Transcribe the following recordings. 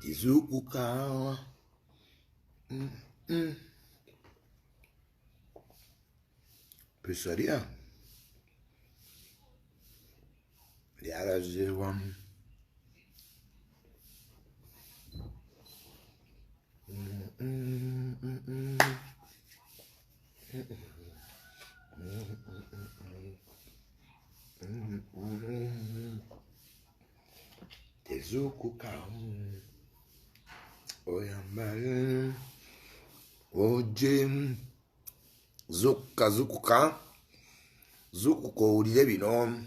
Tizuukuka. Pizzeria. Lyalazeewamu. Tezuukuka oyambale oje zukuka zukuka zukuka owulire bino.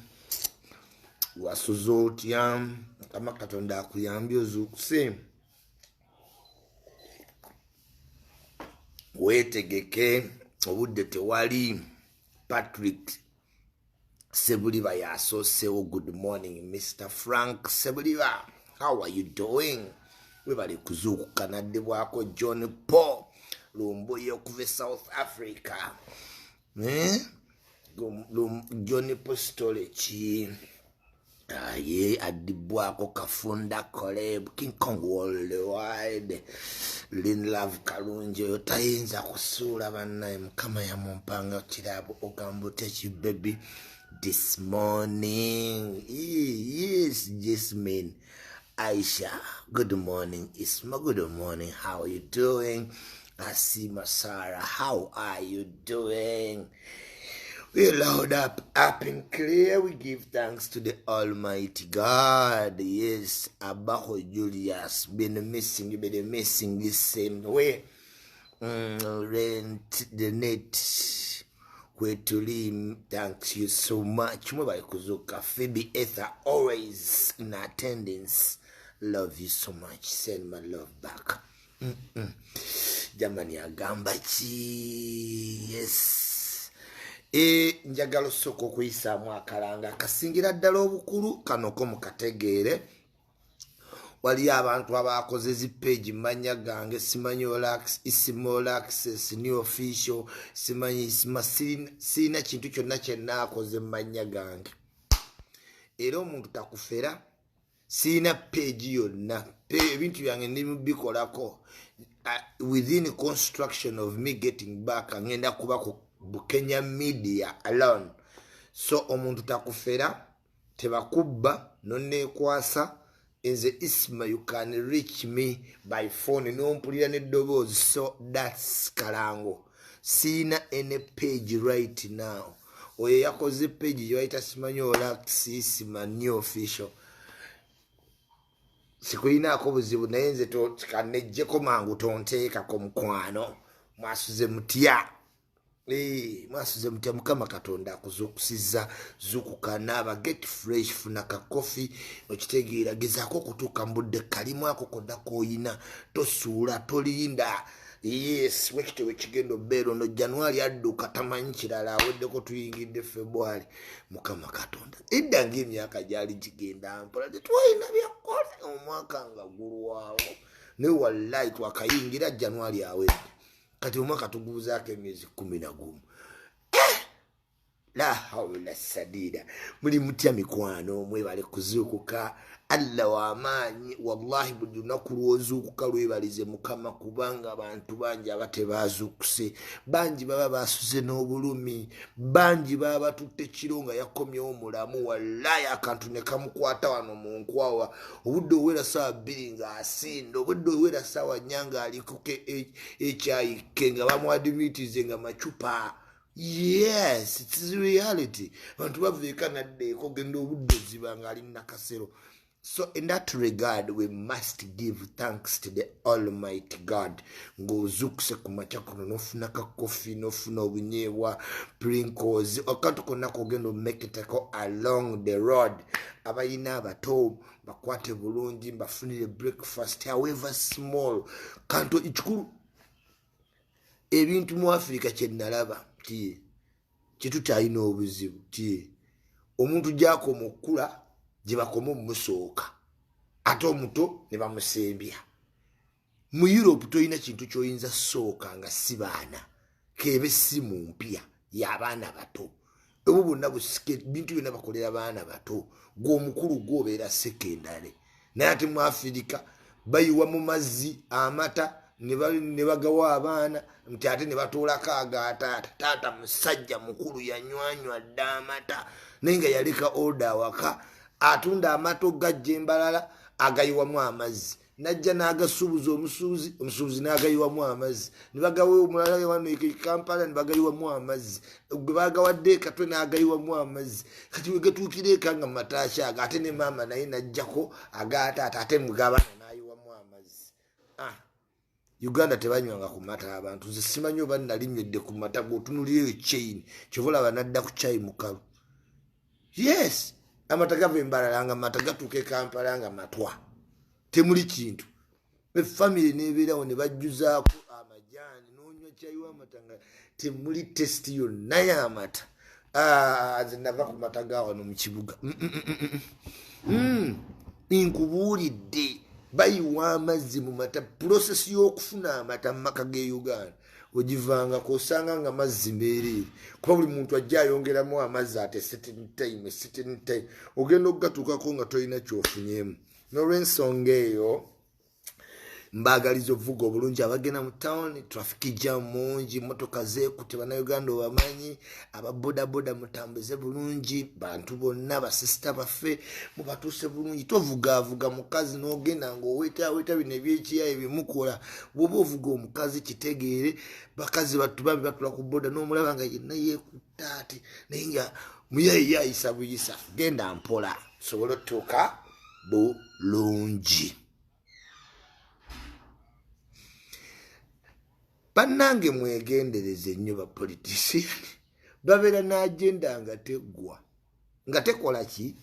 Wasuze otya? Mukama Katonda akuyambye ozuukuse, weetegeke, obudde tewali. Patrick Sebuliba yasoosewo. Good morning, Mr Frank Sebuliba, how are you doing? Webali kuzuukuka. Naddibwako John Paul Lumbuye okuva e South Africa, eh? John Postole ki aye addibwako Kafunda Coleb King Kong Worldwide Linlove Kalungi oyo tayinza kusuula bannaye. Mukama yamumpanga kirabo. Ogamba otya kibebi this morning? Yes, Jasmine Aisha, good morning. Isma, good morning, how are you doing? Asima Sarah, how are you doing? We load up, up and clear. We give thanks to the Almighty God. Yes, Abaho Julius, been missing you, been missing the same way. Rent the net. Kwetuli, thanks you so much. Mwebale kuzuka. Phoebe Ether, always in attendance. Love you so much. Send my love back. Jamani agamba ki? Yes. Njagala osooka okuyisaamu akalanga akasingira ddala obukulu kano ko mukategeere. Waliyo abantu abakoze zi page manya gange, simanyi Isma Access new official, simanyi Isma. Sirina kintu kyonna kyenaakoze mumanya gange, era omuntu takufera. Sirina page yonna. Ebintu byange ndimubikolako within construction of me getting back. Ngenda kuba ku Bukenya Media alone. So omuntu takufera, tebakubba noneekwasa. Nze Isma, you can reach me by phone nompulira n'eddoboozi. So that's kalango. Siina any page right now. Oyo yakoze page gyebayita simanyi Olax Isma new official, sikulinaako buzibu, naye nze kanejjeko mangu, tonteekako mukwano. Mwasuze mutya? Mwasuze mutya? Mukama Katonda akuzuukusizza, zukuka, naaba, get fresh, funa kakofi, okitegeera, gezaako okutuuka mu budde kalimu ako konna koyina, tosuula, tolinda. Yes, wekityo wekigenda obeera. Ono January adduka tamanyi kirala, aweddeko, tuyingidde February. Mukama Katonda, edda ngaemyaka gyali gigenda mpola, tetwalina byakukola, omwaka nga gulwawo, naye wallahi twakayingira January, awedde kati omwaka tugubuzaako emyezi 11. La haula sadida. Muli mutya mikwano? Mwebale kuzuukuka. Allah wamaanyi, wallahi buli lunaku lwozuukuka lwebalize Mukama, kubanga abantu bangi aba tebazuukuse, bangi baba basuze n'obulumi, bangi baba batutte kiro nga yakomyewo mulamu, wallahi akantu ne kamukwata wano mu nkwawa, obudde owera 2:00 ng'asinda, obudde owera 4:00 ng'aliko ekyayike, nga bamuadmitize nga macupa. Yes, it's reality. Abantu bava eka nadda genda obudde oziba nga ali nakasero. So in that regard, we must give thanks to the Almighty God. Ng'ozuukuse ku makya kuno n'ofuna ka coffee, n'ofuna obunyeebwa, Pringles, akantu konna kogenda omeketako along the road. Abalina abato bakwate bulungi, bafunire breakfast, however small. Kantu ekikulu, ebintu mu Afirika kyenalaba ti kyetukyalina obuzibu ti omuntu gyakoma okukula gye bakoma omumusooka, ate omuto ne bamusembya. Mu Europe tolina kintu kyoyinza sooka nga si baana, kebe simu mpya y'abaana bato. Obwo bwonna busike, bintu byonna bakolera baana bato. Gwe omukulu gwobeera sekendale. Naye ate mu Afirika bayiwa mu mazzi amata ne bagawa abaana nti ate ne batoolako aga taata. Taata musajja mukulu yanywanywa dda amata, naye nga yaleka oda awaka atunda amata ogajja embalala agayiwamu amazzi, najja n'agasuubuza omusuubuzi, omusuubuzi n'agayiwamu amazzi, ne bagawa omulala wano e Kampala ne bagayiwamu amazzi, gwe bagawadde ekatwe n'agayiwamu amazzi. Kati we gatuukira eka nga mata akyaga, ate ne maama naye n'ajjako aga taata, ate mugabana n'ayiwamu amazzi. Ah, Uganda tebanywanga ku mata abantu. Nze simanyi oba nali nywedde ku mata. Gweotunulireyo chain, kyova olaba nadda ku chai mukalu. Yes, amata gava embalala nga mata, gatuuka e Kampala nga matwa, temuli kintu. Efamire nebeerawo ne bajjuzaako amajaani, nonywa kyayi w'amata nga temuli taste yonna y'amata. Ah, nze nava ku mata ga wano mu kibuga. Nkubuulidde, bayiwa amazzi mu mata. Process y'okufuna amata mu maka g'e Uganda ogivangako osanga nga mazzi meereere, kuba buli muntu ajja ayongeramu amazzi ate certain time, certain time ogenda okugatuukako nga tolina kyofunyemu. N'olwensonga eyo, mbaagaliza ovuga obulungi abagenda mu town. Traffic jam mungi, motoka zeekute, Bannayuganda obamanyi. Ababodaboda mutambuze bulungi, bantu bonna, basisita baffe mubatuuse bulungi. Tovugaavuga mukazi n'ogenda ngaowetaaweta bino ebyekiyaye byemukola. Bwoba ovuga omukazi kitegeere, bakazi battu babi batula ku boda n'omulaba nga yenna yeekutta ati, naye nga muyaye yayisa buyisa. Genda mpola sobole otuuka bulungi. Bannange, mwegendereze nnyo bapolitician, babeera n'agenda nga teggwa, nga tekola ki,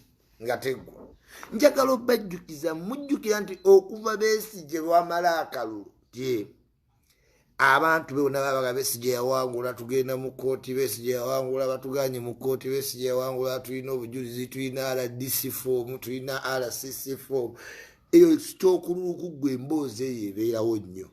nga teggwa. Njagala obajjukiza, mujjukira nti okuva Besigye lwamala akalulu tye abantu be bonna babaga Besigye yawangula, tugenda mu kooti, Besigye yawangula, batuganye mu kooti, Besigye yawangula, tulina obujulizi, tulina RDC form, tulina RCC form. Eyo kyokululuku gwe emboozi eyo ebeerawo nnyo.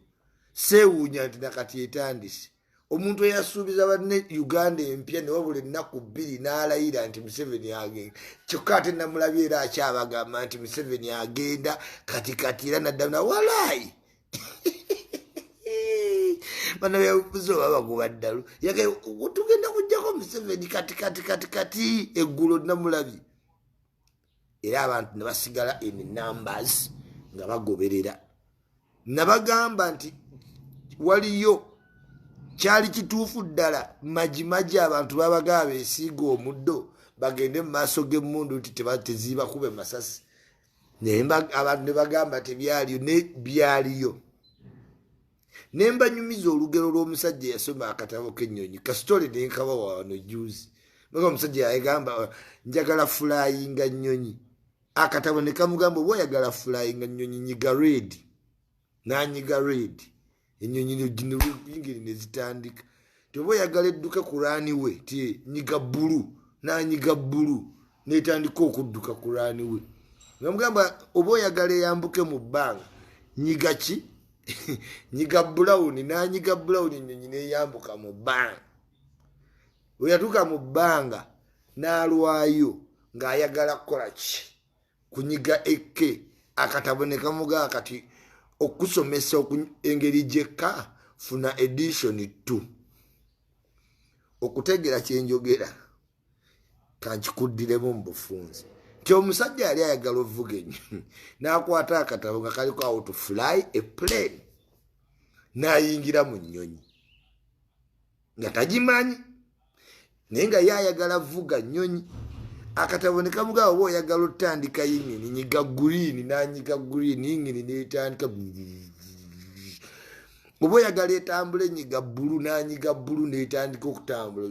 Seewuunya nti nakati etandise. Omuntu eyasuubiza banne Uganda empya ne wabula ennaku 2 n'alayira nti Museveni agenda, kyokka ate namulabye era akyabagamba nti Museveni agenda kati kati, era naddamu na walaayi. Bannabyabufuzi oba bagoba ddalu, tugenda kujjako Museveni kati kati kati kati. Eggulo namulabye era abantu ne basigala in numbers nga bagoberera. Nabagamba nti waliyo kyali kituufu ddala majimaji, abantu babaga beesiiga omuddo bagende mu maaso g'emmundu nti teziibakube masasi, naye abantu ne bagamba tebyaliyo, ne byaliyo. Ne mbanyumiza olugero lw'omusajja eyasoma akatabo k'ennyonyi, kasitole nenkaba wano juzi. Nga omusajja yagamba, "Njagala fulayinga nnyonyi." Akatabo ne kamugamba, "Oba oyagala fulayinga nnyonyi, nyiga red." Nanyiga red, ennyonyi yingiri nezitandika. Ti oba oyagala edduke ku runway, ti nyiga blue. Nanyiga blue, netandika okudduka ku runway. Namugamba, "Oba oyagala eyambuke mu bbanga, nyiga ki? Nyiga brown." Nanyiga brown, ennyonyi neyambuka mu bbanga. Bwe yatuuka mu bbanga n'alwayo ng'ayagala kukola ki? Kunyiga ekke. Akatabo ne kamugaa, "Kati okusomesa engeri gyekka, funa edition 2." Okutegeera kyenjogera, kankikuddiremu mu bufunze nti omusajja yali ayagala ovuga ennyonyi, n'akwata akatabo nga kaliko "How to fly a plane", n'ayingira mu nnyonyi nga tagimanyi, naye nga ye ayagala vuga nnyonyi. Akatabo ne kamugaba, "Oba oyagala otandika yingini, nyiga green." Nanyiga green, yingini netandika. "Oba oyagala etambula, enyiga blue." Nanyiga blue, netandika okutambula.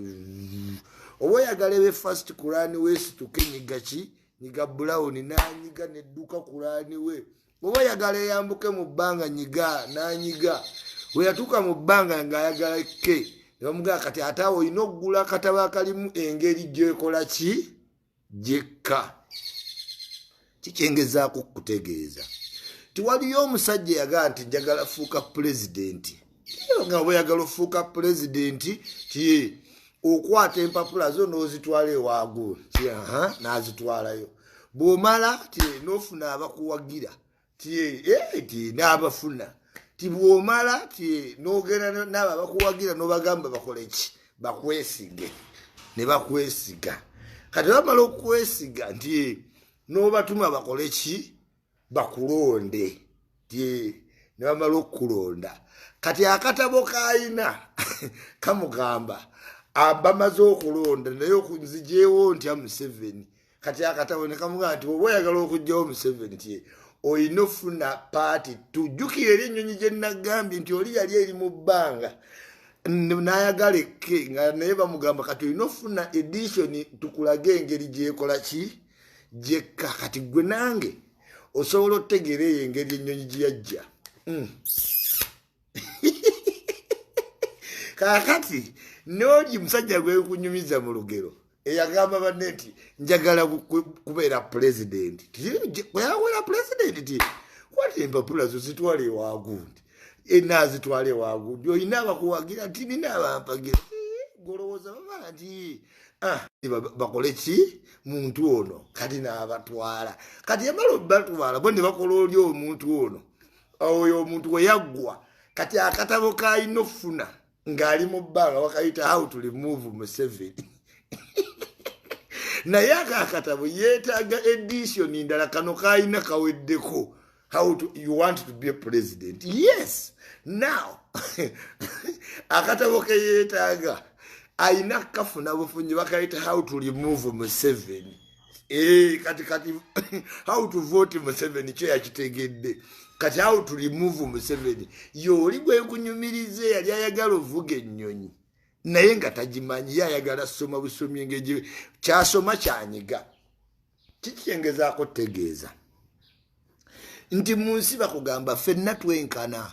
"Oba oyagala ebe fast ku runway, esituka, enyiga ki? Nyiga brown." Nanyiga, nedduka ku runway. "Oba oyagala eyambuke mu bbanga, nyiga." Nanyiga. We yatuuka mu bbanga ng'ayagala ke, nebamugaa, "Kati ate awo olina okugula akatabo akalimu engeri gyekola ki, gyekka." Kikyengezaako okutegeeza tiwaliyo omusajja yagaa nti njagala fuuka pulezidenti. Nga oba oyagala ofuuka pulezidenti, ti Okwata empapula zo n'ozitwala ewaagu, ti aha, n'azitwalayo. Bw'omala ti n'ofuna abakuwagira, ti n'abafuna. Ti bw'omala ti n'ogenda n'abo abakuwagira n'obagamba bakole ki? Bakwesige. Ne bakwesiga. Kati bamala okwesiga nti n'obatuma bakole ki? Bakulonde. Ti ne bamala okukulonda. Kati akatabo k'ayina kamugamba bamaze okulonda naye nzijeewo ntya Museveni. Kati akatabo ne kamugamba nti oba oyagala okuggyawo Museveni ti olina ofuna paati. Tujjukire eri ennyonyi gye nagambye nti oli yali eri mu bbanga n'ayagala ekke, nga naye bamugamba kati olina ofuna edition tukulage engeri gyekola ki gyekka. Kati gwe nange osobola otegeera eyo engeri ennyonyi gye yajja. Kaakati n'oli musajja gwe nkunyumiza mu lugero eyagamba banne nti njagala kubeera pulezidenti. Bwe pulezidenti ti kwata empapula zo zitwale ewagundi, enaazitwala ewagundi, olina abakuwagira nti nina abampagira. Golowooza bamala nti bakole ki muntu ono? Kati n'abatwala. Kati yamala obatwala bo ne bakola oli omuntu ono, oyo omuntu we yaggwa. Kati akatabo k'alina ofuna ng'ali mu bbanga bakayita How to Remove Museveni. Naye ako akatabo yeetaaga edition ndala, kano k'alina kaweddeko. How to, you want to be a president? Yes. Now akatabo ke yeetaaga ayina kafuna bufunyi, bakayita How to Remove Museveni. Kati how to vote Museveni kyo yakitegedde, kati how to remove Museveni. Yooli gwenkunyumiriza eyali ayagala ovuga ennyonyi naye nga tagimanyi, ye ayagala soma busomi, engeri kyasoma kyanyiga. Kikyengezaako tegeeza nti mu nsi bakugamba ffenna twenkana.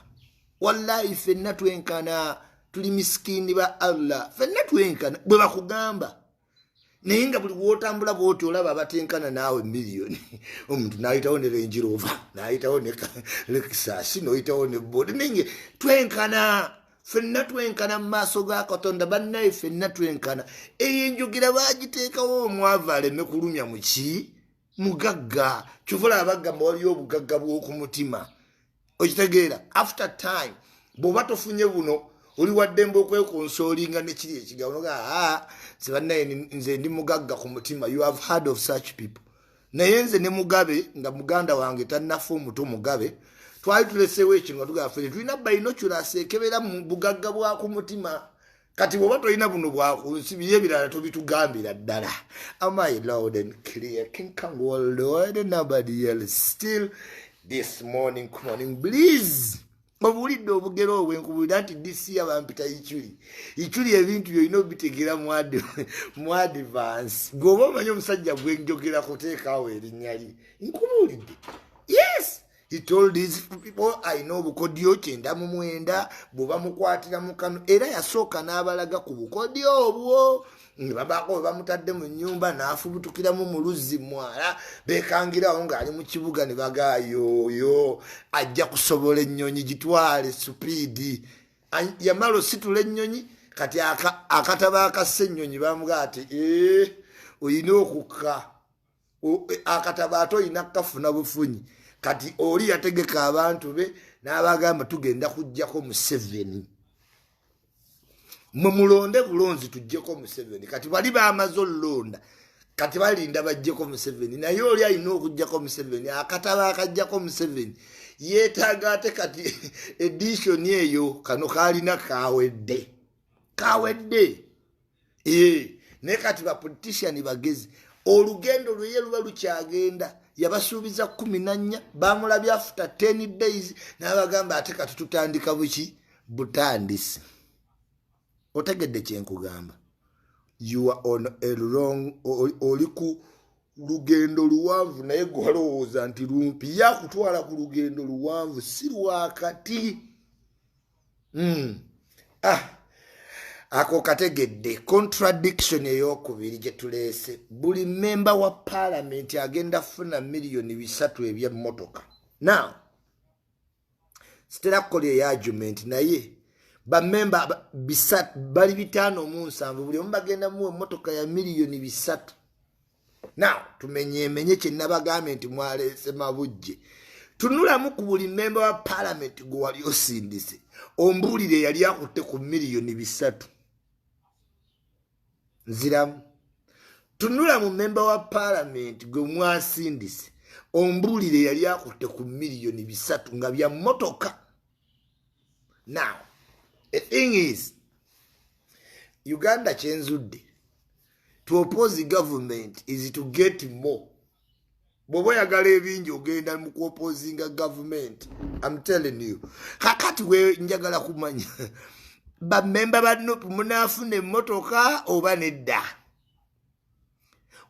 Wallahi ffenna twenkana, tuli misikini ba Allah, ffenna twenkana bwe bakugamba. Naye nga buli wotambula bwoti olaba abatenkana naawe miliyoni. Omuntu nayitawo ne Range Rover, nayitawo ne Lexus, noyitawo ne bodi, naye twenkana ffenna, twenkana mu maaso ga Katonda. Bannaye ffenna twenkana. Eyo enjogera bagiteekawo omwavu aleme kulumya muki mugagga. Kyova olaba bagamba waliyo obugagga bw'oku mutima. Okitegeera? After time bw'oba tofunye buno, oli waddembe okwekonsolinga nekiri ekigambo noga nze bannaye nze ndi mugagga ku mutima. You have heard of such people. Naye nze ne Mugabe, nga muganda wange tannafa omuto Mugabe, twali tuleseewo ekintu nga tugamba ffe tulina binoculars ekebera mu bugagga bwa ku mutima. Kati bw'oba tolina buno bwakunsi, biri ebirala tobitugambira ddala. Am I loud and clear? King Kang Worldwide, nobody else. Still this morning, morning please. Obuwulidde obugero obwo enkubulira nti dc abampita Ichuli. Ichuli, ebintu byolina obitegeera mu advance. Gweoba omanyi omusajja gwenjogera, kuteekaawo erinnya lye nkubuulidde. Yes, he told his people alina obukodyo 99 bwe bamukwatira mu kano, era yasooka n'abalaga ku bukodyo obwo ne babaako bwe bamutadde mu nnyumba n'afubutukiramu mu luzzi mwala, bekangirawo ng'ali mu kibuga ne bagaayoyo ajja kusobola ennyonyi gitwale speed. Yamala ositula ennyonyi. Kati akatabo akassa ennyonyi bamugaa ati olina okukka akatabo ate olina kukafuna bufunyi. Kati oli yategeka abantu be n'abagamba tugenda kuggyako Museveni, mwe mulonde bulonzi tuggyeko Museveni. Kati bali bamaze olulonda, kati balinda baggyeko Museveni. Naye oli alina okuggyako Museveni, akatabo akaggyako Museveni yeetaaga ate kati edition eyo, kano kalina kawedde, kawedde. Naye kati bapolitician bagezi, olugendo lweye luba lukyagenda. Yabasuubiza 14, bamulabye after 10 days n'abagamba ate kati tutandika buki butandisi. Otegedde kyenkugamba? You are on a wrong, oli ku lugendo luwanvu, naye gwalowooza nti lumpi, yakutwala ku lugendo luwanvu, si lwakati. Ah, ako kategedde. Contradiction eyokubiri gye tuleese, buli memba wa paalamenti agenda kufuna miliyoni 300 ebyemmotoka. Now sitera kukola eyo argument, naye Bamemba bali 57, buli omu bagenda muwa emmotoka ya miliyoni 300. Now tumenyemenye kyenabagambye nti mwaleese mabujje. Tunulamu ku buli memba wa palamenti gwe wali osindise, ombuulire yali akutte ku miliyoni 300. Nziramu, tunula mu memba wa palamenti gwe mwasindise, ombuulire yali akutte ku miliyoni 300 nga bya mmotoka. Now the thing is, Uganda kyenzudde, to oppose government is to get more. Bw'oba oyagala ebingi, ogenda mu kuopposinga government. I'm telling you. Kakati we njagala kumanya, bamemba ba NUP munaafuna emmotoka oba nedda?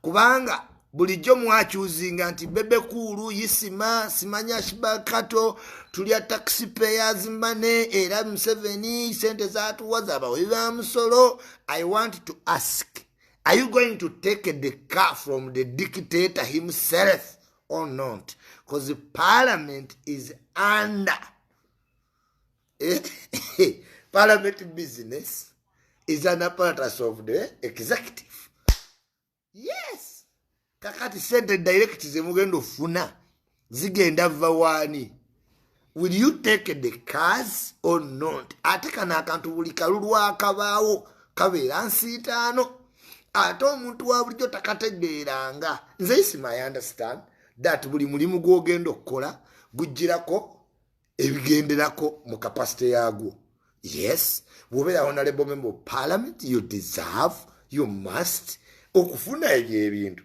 Kubanga bulijjo mwakyuzinga nti Bebe Cool, Isima, simanya Shibakato, tulya taxpayers money, era Museveni sente zatuwa zabawe ba musolo. I want to ask, are you going to take the car from the dictator himself or not? Because parliament is under, parliament business is an apparatus of the executive. Yes, kakati sente direct zemugenda ofuna zigenda va waani? Will you take the cars or not? Ate kano akantu buli kalulu akabaawo kabeera nsiitaano, ate omuntu wa bulijjo takategeeranga. Nze Isima, I understand that buli mulimu gwogenda okukola gugirako ebigenderako mu capacity yaagwo. Yes, bw'obeera honorable member of parliament, you deserve, you must okufuna ebyo ebintu.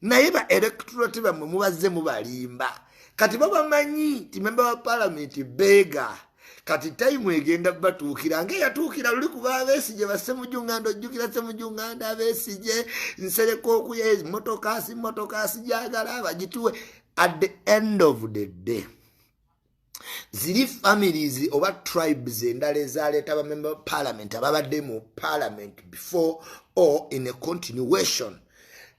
Naye ba electorate bammwe mubazze mubalimba. Kati babamanyi ti memba wa parliament beega. Kati time egenda batuukira ngaeyatuukira luli kuba Abeesije basemujunganda. Ojjukira Semujunganda, Abeesije, Nsereko, okuya motoka si motoka sijagala bagituwe. At the end of the day, ziri families oba tribes endala ezaleeta bamemba parliament ababadde mu parliament before or in a continuation.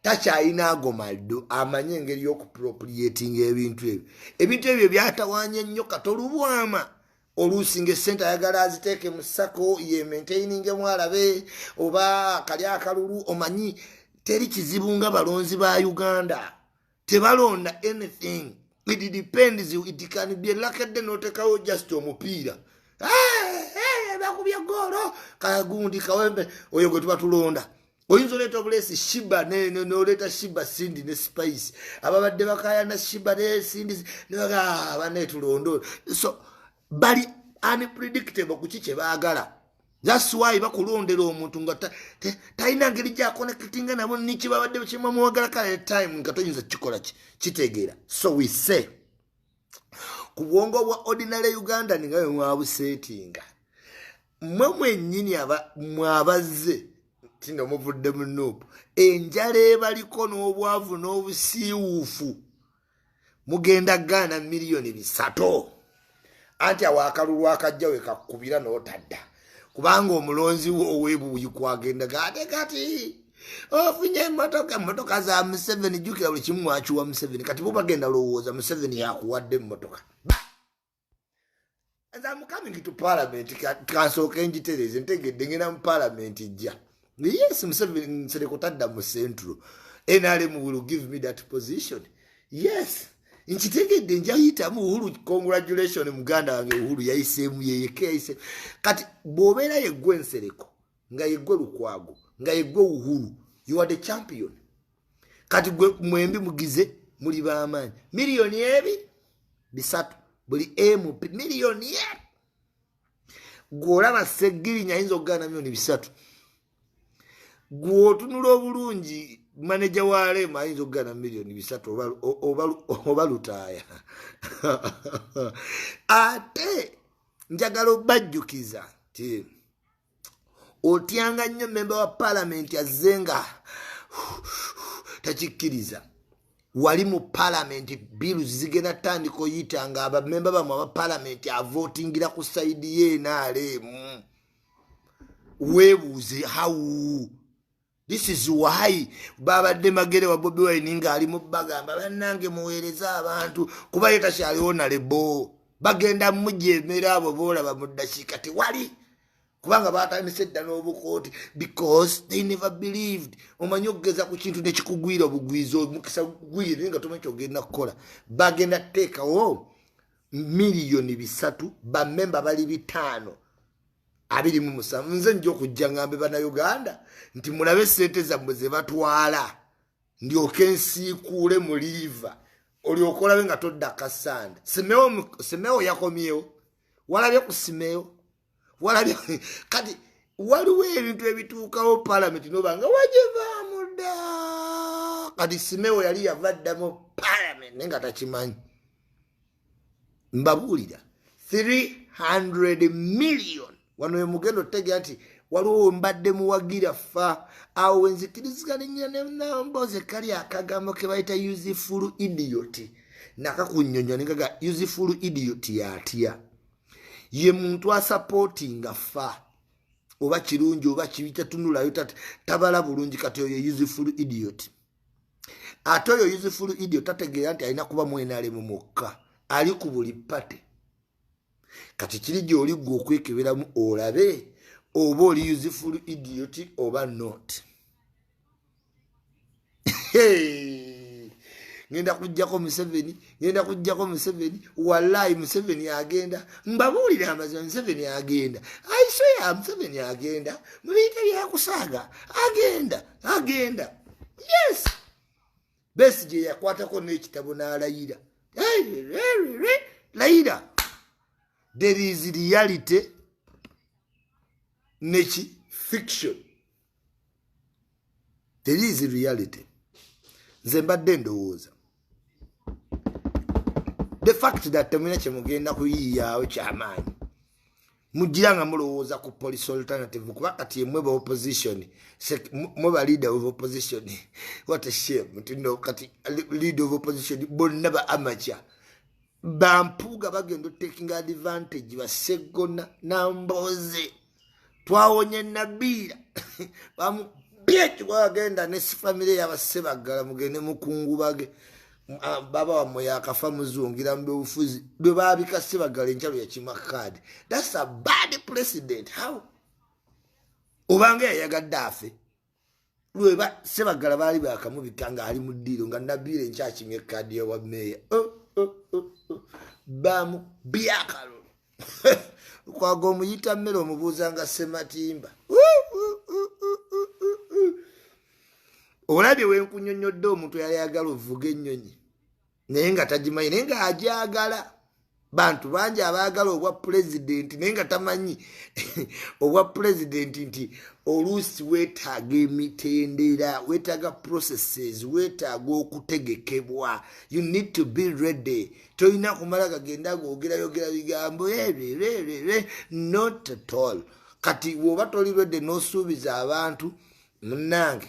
Takyalina ago maddu, amanye engeri y'okuappropriatinga ebintu ebyo. Ebintu ebyo byatawanya ennyo katolubwama. Oluusi nga esente ayagala aziteeke mu SACCO ye maintainingemu, alabe oba kali akalulu. Omanyi teri kizibu nga balonzi ba Uganda tebalonda anything. It depends, it can be lakedde notekawo just omupiira, bakubye goolo kagundi kawembe oyo gwe tuba tulonda. Oyinza oleeta obuleesi Shiba, noleeta Shiba, Cindy ne Spice, ababadde bakayana Shiba ne Cindy banetulonda. So bali unpredictable kuki kyebaagala. That's why bakulondera omuntu nga talina ngeri gyaconnectinga nabo nikibabadde kimwamuwagala. Kale time nga toyinza kikola kitegeera. So we say ku bwongo bwa ordinary Ugandan nga bwe mwabuseetinga mmwe mwennyini mwabazze tino muvudde mu NUP, enjala ebaliko n'obwavu n'obusiiwuufu, mugenda gaana miliyoni 300. Anti awo akalulu akajja we kakkubira n'otadda, kubanga omulonzi wo owebuuyi kwagenda ate kati ofunye emotoka, emotoka za Museveni. Jjukira buli kimu mwakiwa Museveni. Kati bo bagenda lowooza Museveni yakuwadde emmotoka. I'm coming to parliament, kansooke njitereeze. Ntegedde ngenda mu parliament jja. Yes, Museveni Nsereko tadda mu Central. NRM will give me that position. Yes, nkitegedde, njayitamu. Uhuru, congratulation muganda wange. Uhuru yayiseemu yeyeke yayise. Kati bw'obeera yeggwe Nsereko, nga yeggwe Lukwago, nga yeggwe Uhuru, you are the champion. Kati gwe mwembi mugize muli b'amaanyi. Miliyoni ebi 300 buli MP, miliyoni e gweolaba Segirinya ayinza okugaana miliyoni 300? Gweotunula obulungi, maneja wa Rema ayinza okugaana miliyoni 300 oba Lutaaya? Ate njagala obajjukiza ti otyanga nnyo memba wa palamenti azze nga takikkiriza. Wali mu palamenti bills zigenda tandika oyita nga abamemba bamwe aba palamenti avotingira ku side ye NRM. Weebuuze how. This is why babadde magere wa Bobi Wine ngaali mu bagamba, bannange muweereze abantu, kuba ye takyaliwo nalebo bagenda mujemera. Abo boolaba mu ddakiika tewali. Kubanga batandise dda n'obukooti because they never believed. Omanyi okugeza ku kintu nekikugwira obugwizi, omukisa gugwire naye nga tomanyi kyogenda kukola. Bagenda kuteekawo 3 miliyoni, bamemba bali 527. Nze nja okujja ngambe Bannayuganda nti mulabe sente zammwe ze batwala, ndyoke nsiikuule mu liiva, olyoke olabe nga todda kasanda. Simeo yakomyewo, walabye ku Simeo, walabye. Kati waliwo ebintu ebituukawo palamenti noba nga wagivaamu dda. Kati Simeo yali yava dda mu palamenti naye nga takimanyi. Mbabuulira, 300 million wano wemugenda otutegera nti waliwo mbadde muwagira fa awo wenzikiriziganya nenamboze. Kali akagambo ke bayita useful idiot, nakakunyonyola nengaga useful idiot yatya? Ye muntu asupportinga fa oba kirungi oba kibi, tatunulayo, tabala bulungi. Kati oyo useful idiot. Ate oyo useful idiot tategeera nti alina kuba mwenalemu mwokka, ali ku buli party. Kati kiri gyoli gwe okwekeberamu olabe oba oli useful idiot oba not. Ngenda kujjako Museveni, ngenda kujjako Museveni. Wallahi Museveni agenda, mbabuulire amazima, Museveni agenda. I swear, Museveni agenda. Mubiyita byakusaaga, agenda, agenda. Yes, Besigye yakwatako n'ekitabo n'alayira, layira. There is reality neki fiction, there is reality. Nze mbadde ndowooza the fact that temulina kyemugenda kuyiiyaawo kyamaanyi, mugira nga mulowooza ku policy alternative, kuba kati emwe ba opposition, mwe ba leader of opposition. What a shame nti no kati leader of opposition bonna ba amateur bampuuga bagenda otaking advantage. Basegona Namboze twawonye Nabiira bamubyekiwagenda ne famire yabasebaggala, mugende mukungubage baba wammwe yakafa, muzungira mu byobufuzi. Bwe babika Sebagala enkyalo yakima kaadi. That's a bad president. How obanga yayagadde afe lweba Sebagala baali bakamubika ng'ali mu ddiiro nga Nabiira enkyakimya ekaadi yawa meeya. Oh, oh, oh, bamubyakalulu kwaga omuyita mmere, omubuuza nga Sematimba. Olabye wenkunyonyodde omuntu yali ayagala ovuga ennyonyi naye nga tagimanyi, naye ng'agyagala. Bantu bangi abaagala obwa pulezidenti naye nga tamanyi obwa pulezidenti nti oluusi weetaaga emitendera, weetaaga processes, weetaaga okutegekebwa. You need to be ready. Tolina kumala gagenda googerayogera bigambo erererere, not at all. Kati woba toli ready n'osuubiza abantu, munnange,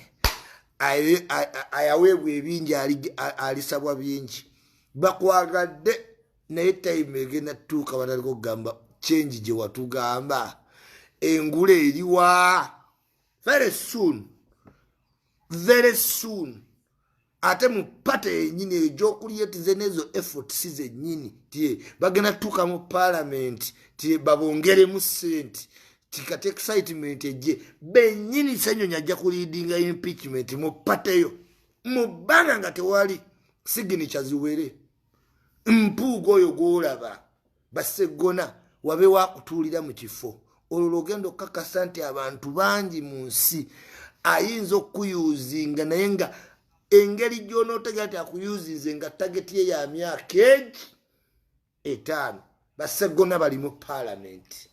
ayaweebwa ebingi alisabwa bingi. Bakwagadde naye time egenda tutuuka batandika okugamba change gye watugamba engula eriwa. Very soon, very soon. Ate mu party yenyini egyokulyetize nezo efforts zenyini tie bagenda tutuuka mu parliament tie babongeremu sente tikati excitement ejje benyini. Senyonyi ajja kuleadinga impeachment mu party yo mu bbanga nga tewali signature ziwere. Mpuuga oyo gwolaba Basegona wabe wakutuulira mu kifo olwo lwogenda okukakasa nti abantu bangi mu nsi ayinza okukuyuzinga, naye nga engeri gyonootegera nti akuyuzinze nga target ye ya myaka egi 5. Basegona bali mu paalamenti,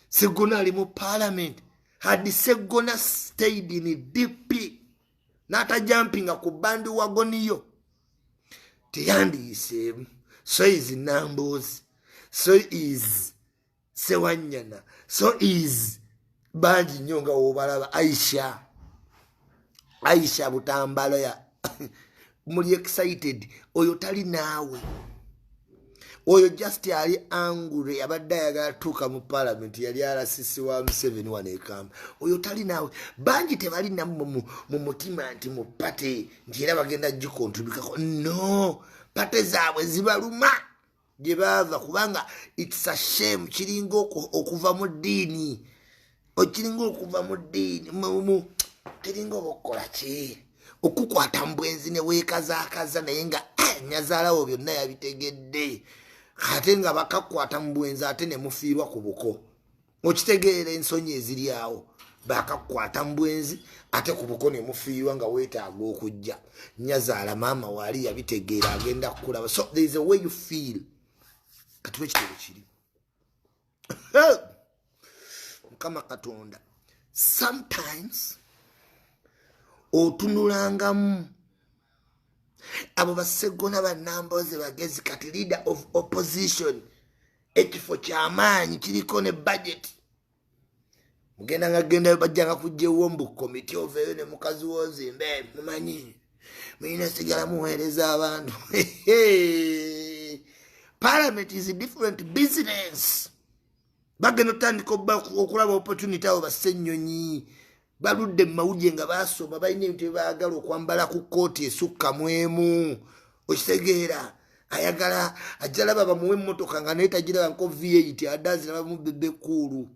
Segona ali mu paalamenti. Had Segona stayed in DP n'atajumpinga ku bandwagon yo, teyandiyiseemu. So is Nambozi, so is Sewanyana, so is bangi nnyo nga wobalaba Aisha, Aisha Butambala ya muli excited. Oyo tali naawe, oyo just ali angry, abadde ayagala tuuka mu parliament, yali alasisi wa Museveni wano ekamba. Oyo tali naawe. Bangi tebali nammwe mu mutima nti mu party nti era bagenda gicontributako. No party zaabwe zibaluma gye baava, kubanga it's a shame, kiringa okuva mu ddiini. Okiringa okuva mu ddiini, kiringa oba okukola ki, okukwata mu bwenzi ne weekazaakaza, naye nga nyazaalawo byonna yabitegedde, ate nga bakakwata mu bwenzi, ate ne mufiirwa ku buko. Okitegeera ensonyi eziri awo? Bakakwata mu bwenzi, ate ku buko ne mufiirwa nga weetaaga okujja. Nyazaala maama waali yabitegeera, agenda kukulaba. So there is a way you feel. Kati wekitebo kiri, Mukama Katonda, sometimes otunulangamu abo Baseggona, Bannamboze bagezi. Kati leader of opposition, ekifo kyamaanyi, kiriko ne budget. Mugenda nga gendayo, bajjanga kujjaewo mbu komiti, oveeyo ne mukazi wozimbe. Mumanyi mulina sigala muweereza abantu. Parliament is a different business. Bagenda otandika okulaba opportunity. Abo Bassenyonyi baludde mu mawulire nga basoma, balina ebintu byebaagala okwambala ku kooti esukka mu emu. Okitegeera? Ayagala ajalaba bamuwe emmotoka nga naye tagiraba nko V8, adazirabamu Bebe Cool.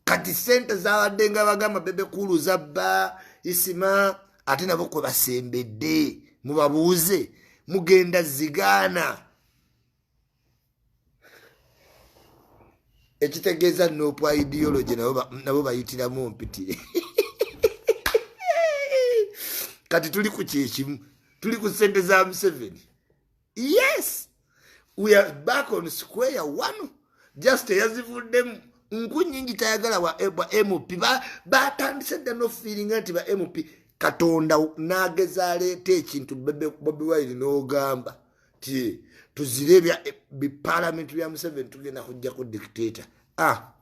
Kati sente zabadde nga bagamba Bebe Cool zabba isima, ate nabo kwe basembedde. Mubabuuze, mugenda zigaana. Ekitegeeza NUP ideology nabo bayitiramu mpitire. Kati tuli ku kyekimu, tuli ku sente za Museveni. Yes, we are back on square one. Just eyazivuddemu nku nyingi, tayagala bwa MP. Batandise dda nofeelinga nti ba MP. Katonda n'ageza aleeta ekintu Bobi Wine, n'ogamba ti tuzire ebya bipalamenti bya Museveni, tugenda kujjako dictator. Ah,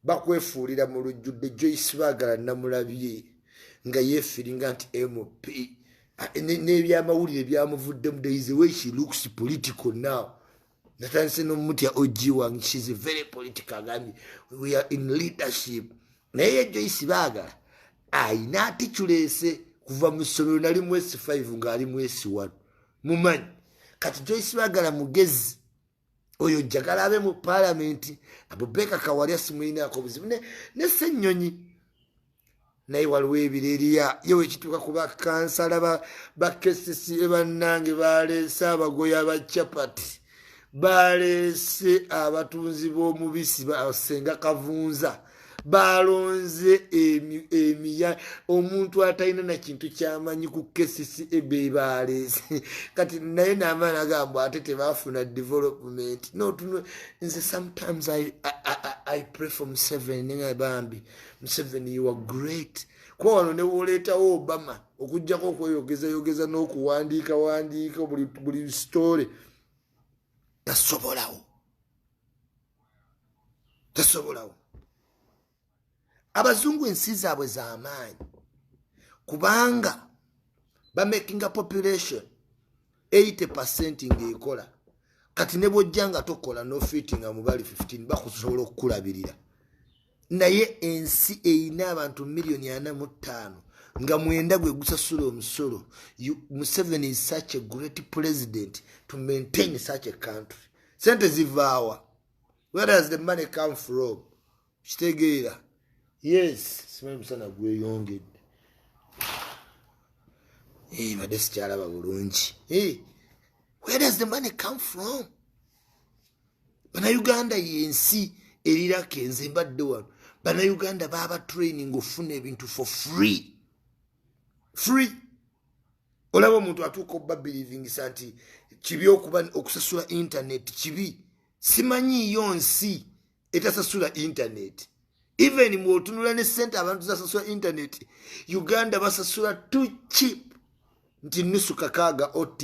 bakwefuulira mu lujjudde. Joyce Baagala namulabye nga yeefiringa nti MP, n'ebyamawulire byamuvuddemu. There is a way she looks political now. Natandise nomutya og wange. She's very political. Agambye we are in leadership, naye ye Joyce Baagala ayina aticuleese kuva mu ssomero. Nali mu S5 ng'ali mu S1. Mumanyi kati Joyce Baagala mugezi oyo, njagala abe mu paalamenti. Abubeka Kawalya simulinaako buzibu ne Ssennyonyi, naye waliwo ebireriya ye wekituuka ku bakansala ba KCCA. Bannange, baleese abagoya ba chapati, baleese abatunzi b'omubisi, basenga kavunza, balonze emiya, omuntu atalina na kintu kyamanyi ku KCCA be baleese. Kati naye n'amaani agamba ate tebafuna development. Notuno nze sometimes I pray for Museveni, nga bambi Museveni, you are great, kuba wano newoleetawo Obama okugjako okweyogezayogeza n'okuwandiika wandiika buli story, tasobolawo, tasobolawo. Abazungu ensi zaabwe z'amaanyi kubanga bamakinga population 80% ng'ekola. Kati ne bwojja nga tokola, nofittinga mu bali 15, bakusobola okukulabirira. Naye ensi eyina abantu miliyoni 45 nga 90 gwe gusasula omusolo. Museveni is such a great president to maintain such a country. Sente zivaawa? Where does the money come from? Kitegeera? Yes, simanyi musana gweyongedde. Badde sikyalaba bulungi. Where does the money come from? Bannayuganda yensi erirako. Enze mbadde wano, Bannayuganda baba training ofuna ebintu for free, free. Olaba omuntu atuuka obba believingisa nti kibi okuba okusasula internet, kibi. Simanyiiyo nsi etasasula internet. Even bwotunula ne sente abantu zasasula internet, Uganda basasula too cheap, nti nusu kakaaga ott.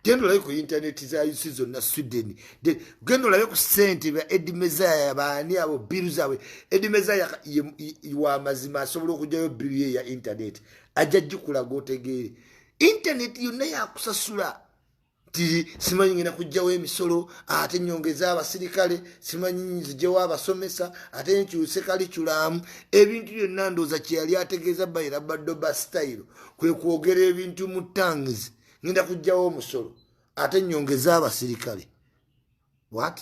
Genda olabe ku internet za uc zonna, Sweden. Genda olabe ku sente ba Eddie Mezaya, baani abo, bill zaabwe. Eddie Mezaya wamazima, asobola okugyayo bill ye ya internet, ajja gikulaga otegeere. Internet yonna yakusasula. Ti simanyi ngenda kugjawo emisolo, ate nyongeza abasirikale, simanyi nzijewo abasomesa, ate nkyuse curriculum, ebintu byonna. Ndowooza kyeyali ategeeza bayira badoba style kwe kwogera ebintu mu tongues. Ngenda kugjawo omusolo, ate nyongeza abasirikale. What?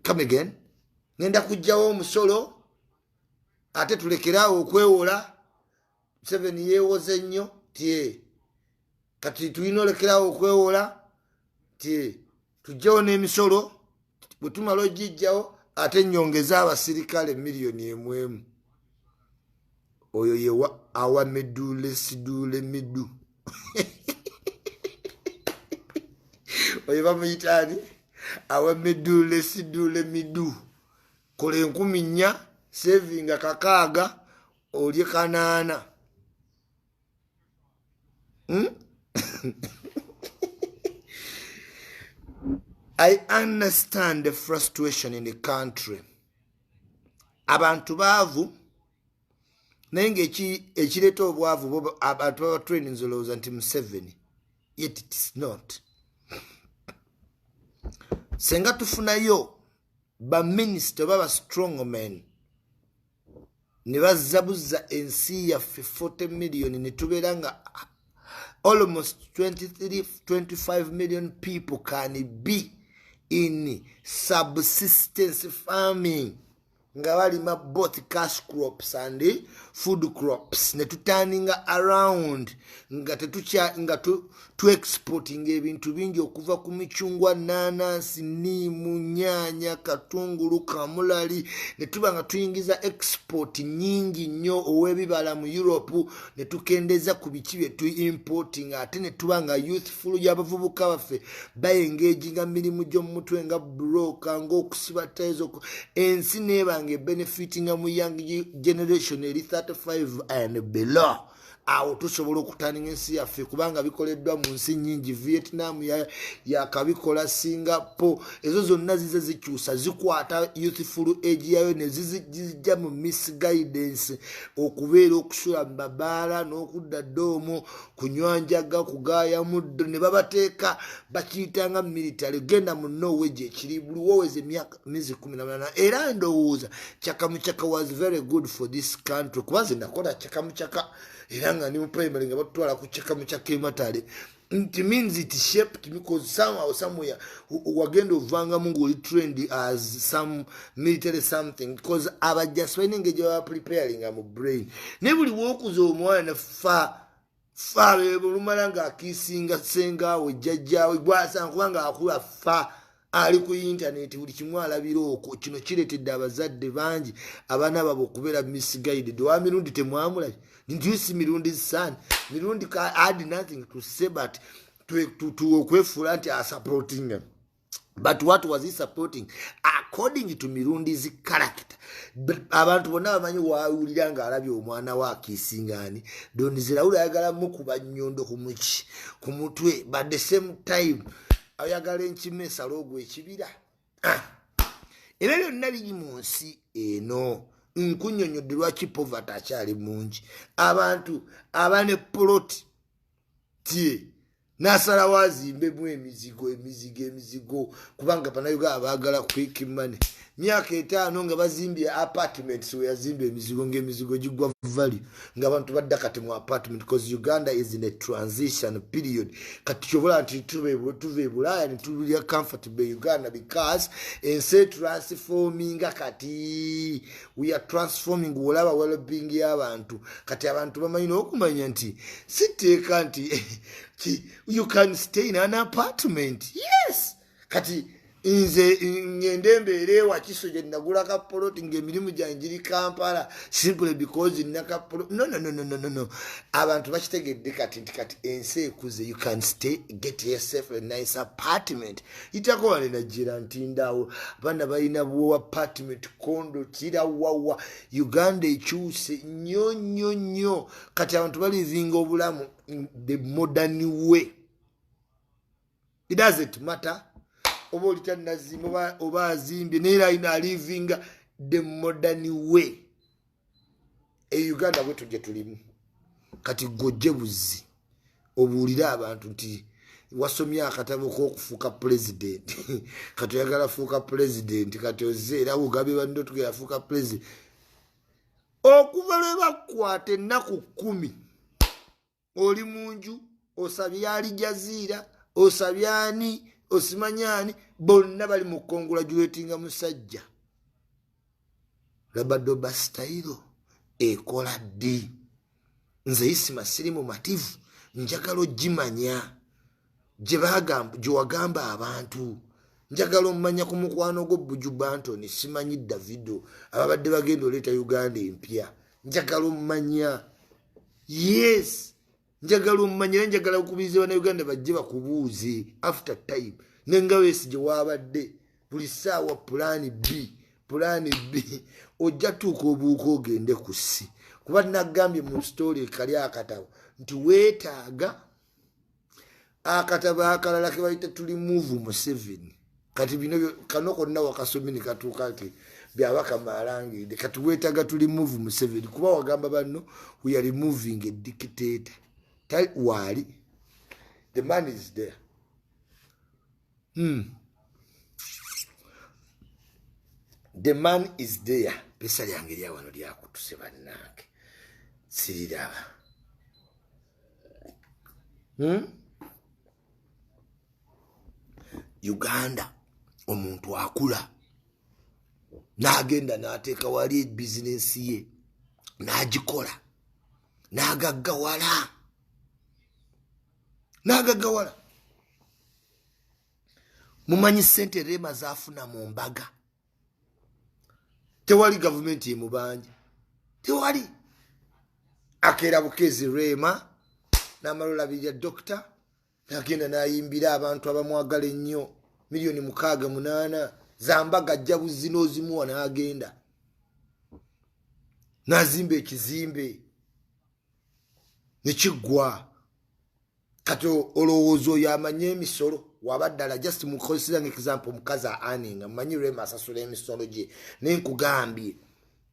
Come again? Ngenda kugjawo omusolo, ate tulekeraawo okwewola. Museveni yeewoze nnyo tie, kati tulina olekerawo okwewola, ti tugjewo n'emisolo. Bwe tumala ogijjawo, ate nyongeza abasirikale miliyoni 1 1. Oyo yewa awamedule sidule midu. Oyo bamuyitaani? Awamedule sidule midu. Kola 4,000, savinga 6, olye 8. I understand the frustration in the country. Abantu baavu, naye nga ekireeta obwavu, abantu baba training olowooza nti Museveni, yet it is not. Senga tufunayo baminisita oba ba strongmen ne bazzabuza ensi yaffe 40 million, ne tubeera nga almost 23 25 million people can be in subsistence farming, nga balima both cash crops and food crops, ne tuturninga around nga tetukya nga tu exporting ebintu bingi okuva ku micungwa, nanansi, niimu, nyaanya, katungulu, kamulali, ne tuba nga tuyingiza export nyingi nnyo ow'ebibala mu Europe, ne tukendeza ku biki bye tu importing. Ate ne tuba nga youthful y'abavubuka baffe baengaginga mirimu gy'omumutwe, nga broker, ng'okusiba tiles. Ensi neeba nga ebenefitinga mu young generation eri 35 and below. Awo tusobola okuturninga ensi yaffe, kubanga bikoleddwa mu nsi nyingi. Vietnam yakabikola, Singapore, ezo zonna zize zikyusa, zikwata youthful age yayo ne zizijja mu misguidance, okubeera okusula mu babaala n'okudda ddoomo, kunywa njaga, kugaaya muddo, ne babateeka bakiyitanga military. Genda mu Norway gyekiri, buli woweza emyaka myezi 18. Era ndowooza kyakamukyaka was very good for this country, kuba nze nakola kyakamukyaka era nga ndi mu primary, nga batutwala ku kyakamukyaka ematale. It means it shaped, because somehow, somewhere wagenda ovangamu ngaoli trained as some military something, because abajasi balina engeri gyebaba preparinga mu brain. Naye buli wokuza omwana fa fa olumala ng'akiisinga sengaawe, jjajjaawe gwasanga, kubanga akula fa ali ku intaneti, buli kimu alabira okwo. Kino kireetedde abazadde bangi abaana baabwe okubeera misguided. Owa Mirundi temwamulabye nti si Mirundi son? Mirundi had nothing to say but okwefuula nti asupporting. But what was he supporting according to Mirundi's character? Abantu bonna bamanyi wawulira ng'alabye omwana we akiisingaani Donzirawula, ayagala mukuba nnyondo kumuki ku mutwe, but the same time ayagala enkima esala ogwo ekibira. Ah. Ebyo byonna biri mu nsi eno. Nkunyonyodde lwaki poverty akyali mungi. Abantu abane poloti tie nasalawo azimbemu emizigo, emizigo, emizigo, kubanga bannayuganda baagala quick money. Myaka 5 nga bazimbye apartments, weyazimba emizigo, ngaemizigo gigwa value, nga abantu badda kati mu apartment, because Uganda is in a transition period. Kati kyobola nti tuva e Bulaaya netulya comfortable Uganda, because ensi etransforminga. Kati we are transforming. Olaba wellbeing y'abantu. Kati abantu bamanyi n'okumanya nti siteeka nti you can stay in an apartment. Yes, kati nze ngende mbeere ewakiso gye nagula ka poloti, ngaemirimu gyange giri Kampala, simply because nina ka poloti. No, no, no, no, no, no. Abantu bakitegedde kati nti kati ensi ekuze. You can stay, get yourself a nice apartment. Itako wane najira ntindaawo, abaana balina bwo apartment condo kirawawa. Uganda ekyuse nnyo nnyo nnyo. Kati abantu balivinga obulamu the modern way. It doesn't matter oba oli tanazimba oba azimbye, naye era alina alivinga the modern way. E Uganda bwetu gye tulimu kati. Gojje buzi obuulire abantu nti wasomye akatabo k'okufuuka pulezidenti, kati oyagala fuuka pulezidenti, kati ozze era ugambye banno tugenda fuuka pulezidenti. Okuva lwe bakwata ennaku 10 oli mu nju, osabye Alijaziira, osabye ani, osimanyani, bonna bali mu congratulatinga musajja. Rabadoba style ekola ddi? Nze Isima siri mumativu, njagala ogimanya gye wagamba abantu. Njagala omumanya ku mukwano gwo Buju Banton, simanyi Davido, ababadde bagenda oleeta Uganda empya. Njagala omumanya. Yes, njagala omumanya, era njagala okubiriza Bannayuganda bajje bakubuuze after time. Nenga weesi gye waabadde buli ssaawa plan B, plan B, ojja tuuka obuuka ogende ku C. Kuba nagambye mu story kali akatabo nti weetaaga akatabo akalala ke bayita tuli move Museveni. Kati bino kano konna wakasomye ne katuuka nti Byabakama alangidde. Kati weetaaga tuli move Museveni, kuba wagamba banno we are removing a dictator. Waali, the man is there. The man is there. Pesa lyange lya wano lyakutuse, bannange, siriraba. Uganda omuntu akula n'agenda n'ateeka wali bizinensi ye n'agikola n'agaggawala, n'agaggawala. Mumanyi sente Rema zaafuna mu mbaga? Tewali gavumenti emubanja, tewali. Akeera bukeezi Rema n'amala olabirira dokita, nagenda n'ayimbira abantu abamwagala ennyo, miliyoni 6, 8 zambaga, ajja buzi n'ozimuwa, n'agenda n'azimba ekizimbe nekiggwa. Kati olowooza oyo amanye emisolo waba ddala? Just mukozesa nga example, omukazi aninga mumanyi Rema asasula emisolo gye, naye nkugambye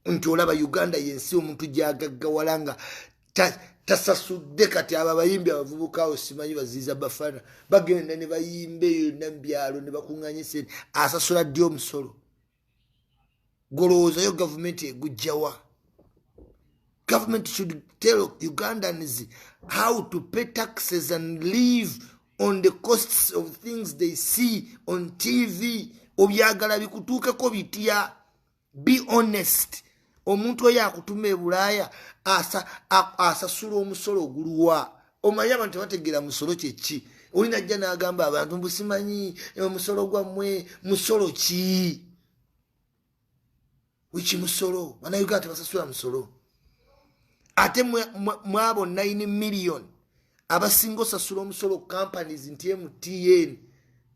nti olaba Uganda yensi omuntu gyagaggawala nga tasasudde. Kati abo abayimbi abavubuka awo, simanyi baziiza bafana, bagenda ne bayimba eyo yonna mubyalo ne bakuŋŋanya sente. Asasula ddi omusolo? Golowoozayo gavumenti egujjawa? Government should tell Ugandans how to pay taxes and live on the costs of things they see on TV. Obyagala bikutuukeko bitya? Be honest. Omuntu oyo akutuma e Bulaaya asasula omusolo oguluwa? Omanyi abantu tebategeera musolo kyeki. Olina ajja n'agamba abantu mbu simanyi omusolo gwammwe musolo ki, wiki musolo. Bannayuganda tebasasula musolo. Ate mwabo 9 million abasinga osasula omusolo, companies nti MTN,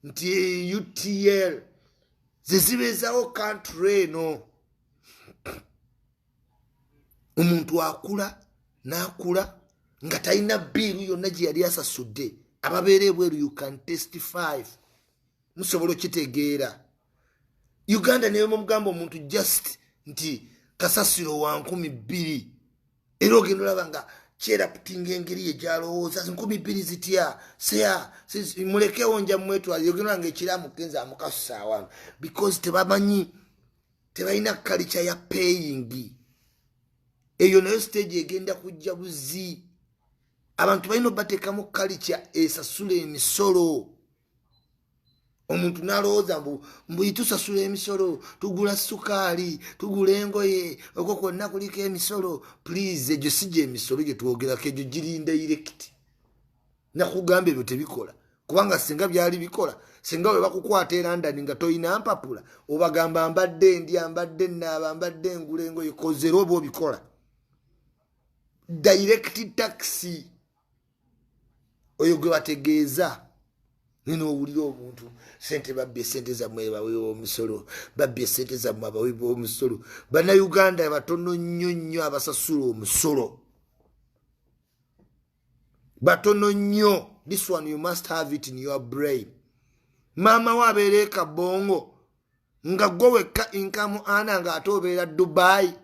nti UTL, zezibeezawo country eno. Omuntu akula n'akula nga talina bill yonna gye yali asasudde. Ababeera ebweru, you can testify, musobola okitegeera. Uganda naye mugamba omuntu just nti kasasiro wa 2000, era ogenda olaba nga kyeraputinga engeri ye gyalowooza, 2000 zitya? Seya mulekewo, nja mwetwala. Ogenda nga ekiramu genza amukasusa awano, because tebamanyi, tebalina culture ya paying. Eyo nayo stage egenda kujja buzi. Abantu balina obateekamu culture esasula emisolo. Omuntu nalowooza mbu mbu tusasula emisolo, tugula sukaali, tugula engoye, okwo kwonna kuliko emisolo. Please, egyo si gye emisolo gye twogerako, egyo girinda direct. Nakugamba ebyo tebikola, kubanga singa byali bikola, singa bwe bakukwata e London nga toyina mpapula, obagamba mbadde ndya, mbadde naaba, mbadde ngula engoye, kozera oba obikola. Direct tax oyo gwe bategeeza. Nina owulira omuntu sente, babbye sente zammwe abawi b'omusolo, babbye sente zammwe abawi b'omusolo. Bannayuganda batono nnyo nnyo abasasula omusolo, batono nnyo. This one you must have it in your brain. Maama we abeera ekabongo nga gwe wekka income ana ng'ate obeera Dubai.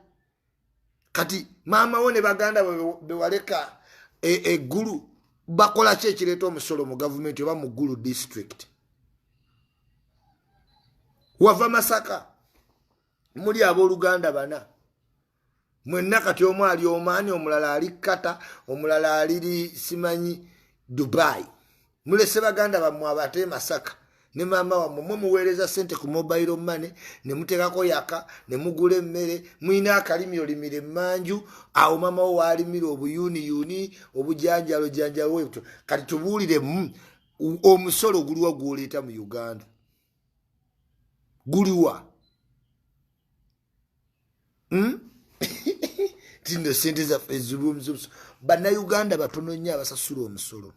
Kati maama wo ne baganda bewaleka eggulu bakola ki ekireeta omusolo mu gavumenti oba mu Ggulu district? Wava Masaka, muli abooluganda bana mwenna. Kati omu ali Omaani, omulala ali Kata, omulala aliri simanyi Dubai. Mulese baganda bammwe abate Masaka. Ne maama wammwe, mwe muweereza sente ku mobile money, ne muteekako yaka, ne mugula emmere. Mulina akalimi, olimira emmanju awo maama wo waalimira obuyuniyuni, obujanjalo janjalo. Kati tubuuliremu, omusolo guliwa gwoleeta mu Uganda? Guliwa? Tino sente zaffe ezibumusoso. Bannayuganda batono nnyo abasasula omusolo.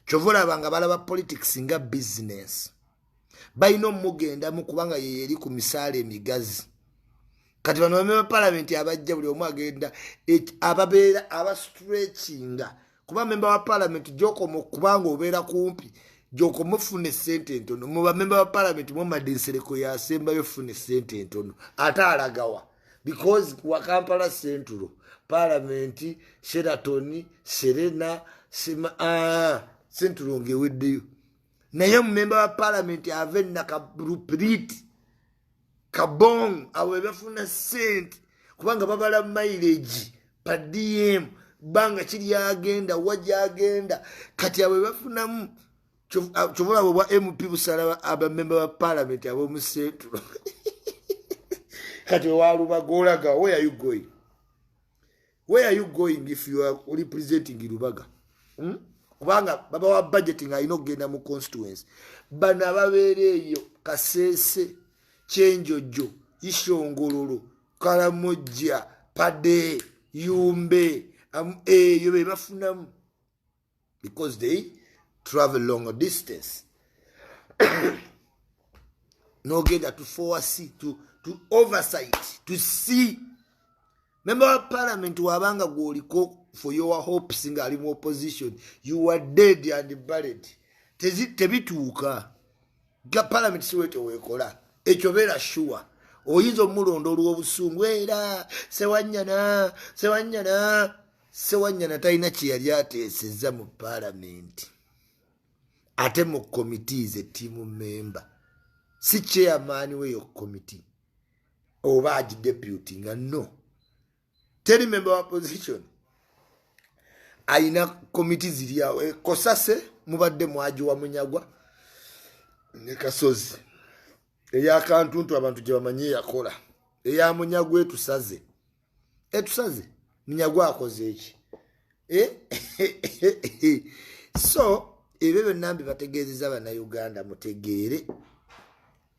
Kyova olaba nga balaba politics nga business, balina omugendamu kubanga yeyeri ku misaala emigazi. Kati bano bamemba palamenti abajja, buli omu agenda ababeera abastretchinga, kuba memba wa palamenti gyokoma okubanga obeera kumpi, gyokoma ofuna esente entono. Mu bamemba ba palamenti, Muhammad Nsereko yasembayo ofuna esente entono, ate alagawa? Because wa Kampala Central, palamenti, Sheraton, Serena, Central ngaeweddeyo. Naye mumemba wa palamenti ava enakabruprit Kabong, abo bebafuna sente kubanga babala mileage per diem, banga kiri agenda wa gyagenda. Kati abo bebafunamu. Kyovulaba obwa MP busala abamemba ba palamenti ab'omu Central. Kati owalubaga olaga, where are you going? Where are you going if you are representing Lubaga? Kubanga babawa budget nga alina okugenda mu constituency. Bano ababeera eyo Kaseese, Kyenjojo, Ishongololo, Kalamojja, Pade, Yumbe, eyo be bafunamu because they travel long distance. Nogenda to foresee, to oversight, to see member wa parliament wabanga gwoliko for your hopes nga ali mu opposition, you are dead and buried. Tebituuka ga parliament siwete wekola ekyo, beera sure. Oyinza omulonda olw'obusungu, era Sewanyana, Sewanyana, Sewanyana talina kyeyali ateeseza mu palamenti, ate mu committees team member, si chairman weyo committee oba agideputy nga no. Teri member wa opposition ayina komiti ziri awo. Kosase mubadde mwagiwa Munyagwa ne Kasozi. Eyakantuntu abantu gye bamanyi yakola eya Munyagwa etusaze, etusaze. Munyagwa akoze eki? Eh? So ebyo byonna mbibategeezeza, Bannayuganda, mutegeere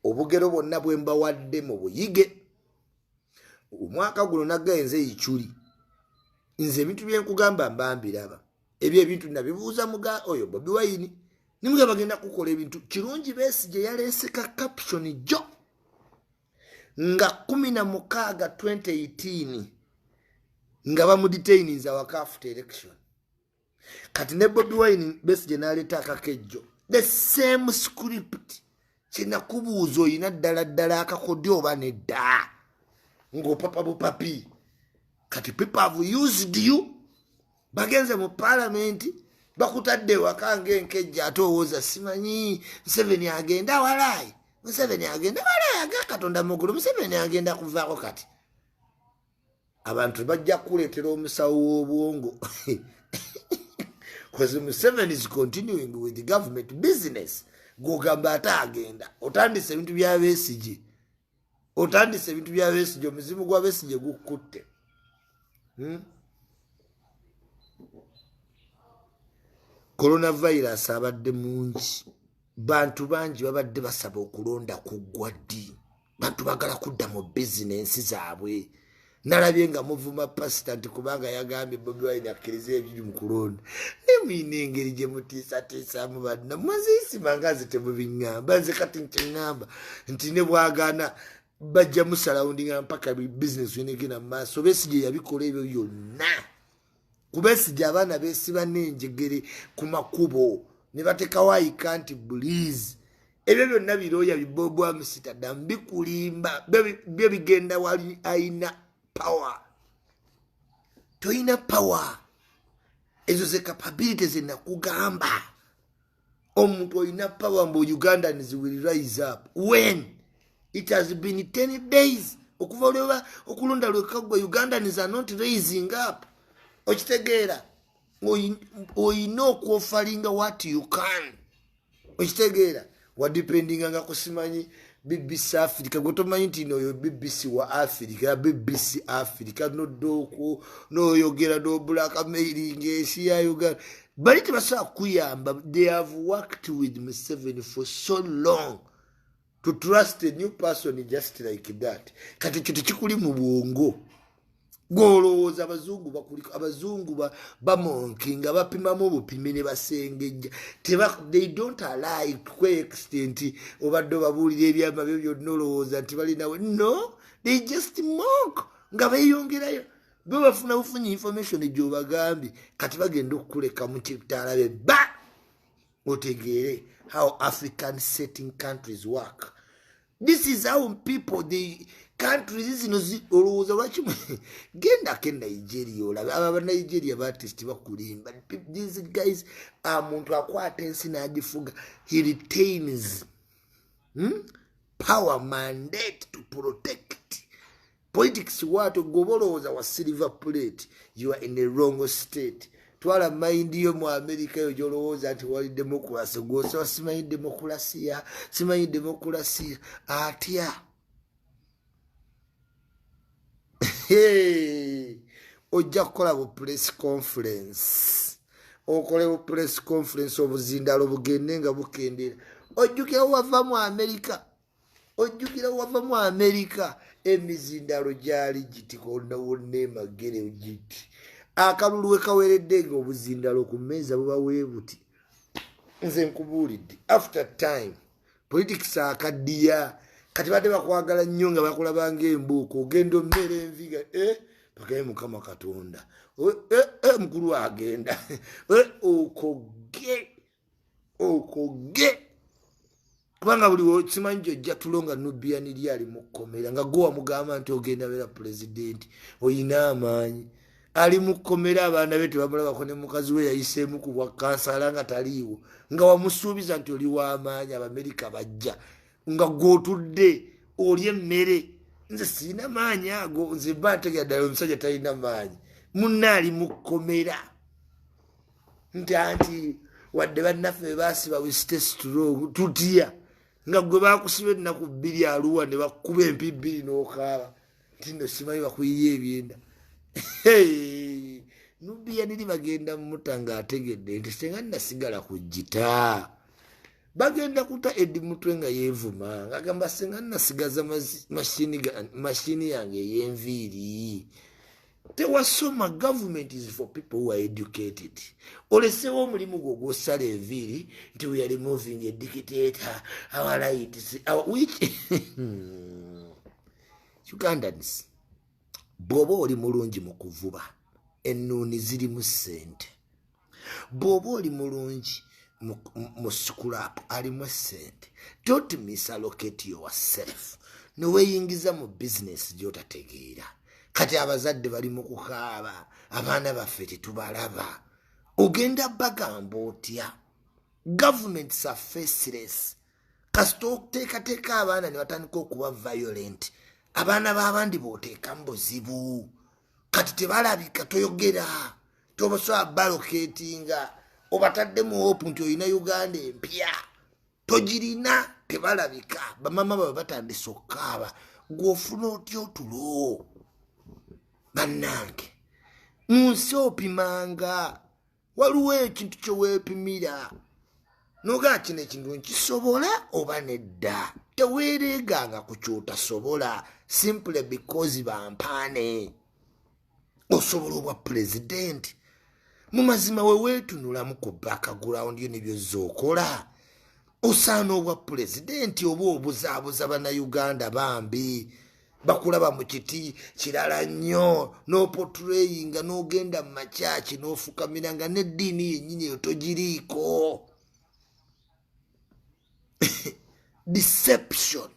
obugero bwonna bwe mbawadde mu buyige. Omwaka guno naggenze Ichuli. Nze ebintu byenkugamba mba mbiraba. Ebyo ebintu nabibuuza muga oyo Bobi Wine, nimuga bagenda kukola ebintu kirungi. Besigye yaleese ka caption jo nga 16 2018 nga bamudetaininza waka after election. Kati ne Bobi Wine, Besigye n'aleeta akakejjo, the same script. Kyenakubuuza, oyina ddala ddala akakodyo oba nedda ng'opapa bupapi? Kati people have used you, bagenze mu palamenti, bakutadde ewaka ng'enkejja, ate owooza simanyi Museveni agenda walaayi, Museveni agenda walaayi, aga Katonda mugulu, Museveni agenda kuvaako. Kati abantu bajja kukuleetera omusawo w'obwongo because Museveni is continuing with the government business. Gwogamba ate agenda, otandise ebintu bya Besigye, otandise ebintu bya Besigye, omuzimu gwa Besigye gukkutte. Coronavirus abadde mungi, bantu bangi babadde basaba okulonda kuggwa ddi, bantu bagala kudda mu bizinensi zaabwe. Nalabye nga muvuma pasita nti kubanga yagambye Bobi Wine akkirize ebiri mu kulonda. Naye muyina engeri gye mutiisatiisaamu banna, mweziisima nga nze temubiŋŋamba. Nze kati nkiŋŋamba nti ne bwagaana bajja musalawundinga mpaka bizinesi enegenda mu maaso. Besigye yabikola ebyo byonna. Ku Besigye abaana beesiba n'enjegere ku makubo ne batekawo ayika nti please. Ebyo byonna birooya bibobu Amsterdam bikulimba, byo bigenda wali ayina power. Toyina power ezo ze capability zenakugamba. Omuntu olina power mbu Ugandans will rise up when it has been 10 days okuva lweba okulonda lwekaggwa. Ugandans are not raising up. Okitegeera? Oyina okwofferinga what you can. Okitegeera? Wadependinganga kusimanyi BBC Africa, gwe tomanyi nti noyo BBC wa Africa, BBC Africa, nodda okwo noyogera noblackmailing ensi ya Uganda. Bali tebasobola kukuyamba. They have worked with Museveni for so long to trust a new person just like that. Kati ekyo tekikuli mu bwongo. Gwolowooza abazungu bakuliko, abazungu bamonki nga bapimamu obupimi ne basengejja. They don't alike kwe extent obadde obabuulira ebyama byo byonna, olowooza nti balinawe. No, they just mock nga beeyongerayo, bo bafuna bufunyi information gyobagambye. Kati bagenda okukuleka mu kitaalabe ba otegeere how African setting countries work. This is how people, the countries zino, olowooza lwaki? Gendako e Nigeria olabe aba Banigeria baartist bakulimba. These guys, muntu akwata ensi n'agifuga, he retains Power mandate to protect politics. Waato goba olowooza wa silver plate, you are in a wrong state. Twala mind yo mu Amerika yo gyolowooza nti wali democracy. Gwosoba simanyi demokulasiya, simanyi demokulasiya atya. Ojja kukola bu press conference, okole bu press conference, obuzindalo bugende nga bukendera. Ojjukira wava mu Amerika, ojjukira wava mu Amerika, emizindalo gyali giti wonna wonna emagere giti. Akalulu we kaweredde nga obuzindalo ku mmeeza buba weebuti. Nze nkubuulidde, after time politics akaddiya. Kati badde bakwagala nnyo nga bakulaba ngaembuuka, ogenda ommera enviga, pakaye Mukama Katonda, mukulu agenda, okoge okoge, kubanga buli simanyi gyojja tulo nga Nubian ly ali mu kkomera, nga gwe wamugamba nti ogenda beera pulezidenti, oyina amaanyi. Ali mu kkomera, abaana be tebamulabako, ne mukazi we yayiseemu ku bwa kansala nga taliiwo, nga wamusuubiza nti oli w'amaanyi. Abamerika bajja nga gw'otudde oli emmere. Nze siina maanyi ago, nze mba ntegera ddala omusajja talina maanyi, munne ali mu kkomera. Nti anti wadde bannaffe be baasiba, we stay strong. Tutya nga gwe bakusiba ennaku 2 aluwa ne bakuba empi 2 n'okaaba nti nno simanyi bakuyiye ebyenda. Nubian Li bagenda mumuta ng'ategedde nti senga nasigala ku gita. Bagenda kuta Eddie Mutwe nga yeevuma ng'agamba senga nasigaza mashini yange ey'enviiri. Tewasoma. Government is for people who are educated. Olesewo omulimu gwo gwosala enviiri nti we are removing a dictator, our rights, our which Ugandans. Bw'oba oli mulungi mu kuvuba ennuuni zirimu ssente, bw'oba oli mulungi mu scrap alimu essente, don't misallocate yourself neweeyingiza mu bizinesi gy'otategeera. Kati abazadde bali mu kukaaba, abaana baffe tetubalaba. Ogenda bagamba otya? Governments are faceless. Kasita oteekateeka abaana ne batandika okuba violent, abaana b'abandi b'oteeka mu buzibu. Kati tebalabika, toyogera, tobasobola baloketinga. Obatadde mu hope nti olina Uganda empya, togirina. Tebalabika, bamama babe batandise okukaaba. Gw'ofuna otya otulo? Bannange, mu nsi opimanga, waliwo ekintu kyeweepimira nogaa kino ekintu nkisobola oba nedda. Teweereeganga ku kyotasobola simply because bampaane osobola obwa pulezidenti. Mu mazima we weetunulamu ku background yo nebyozza okola, osaana obwa pulezidenti oba obuzaabuza Bannayuganda bambi bakulaba mu kiti kirala nnyo n'oportrayinga n'ogenda mu makyaki n'ofukamira nga n'eddiini yennyini eyo togiriiko. Deception.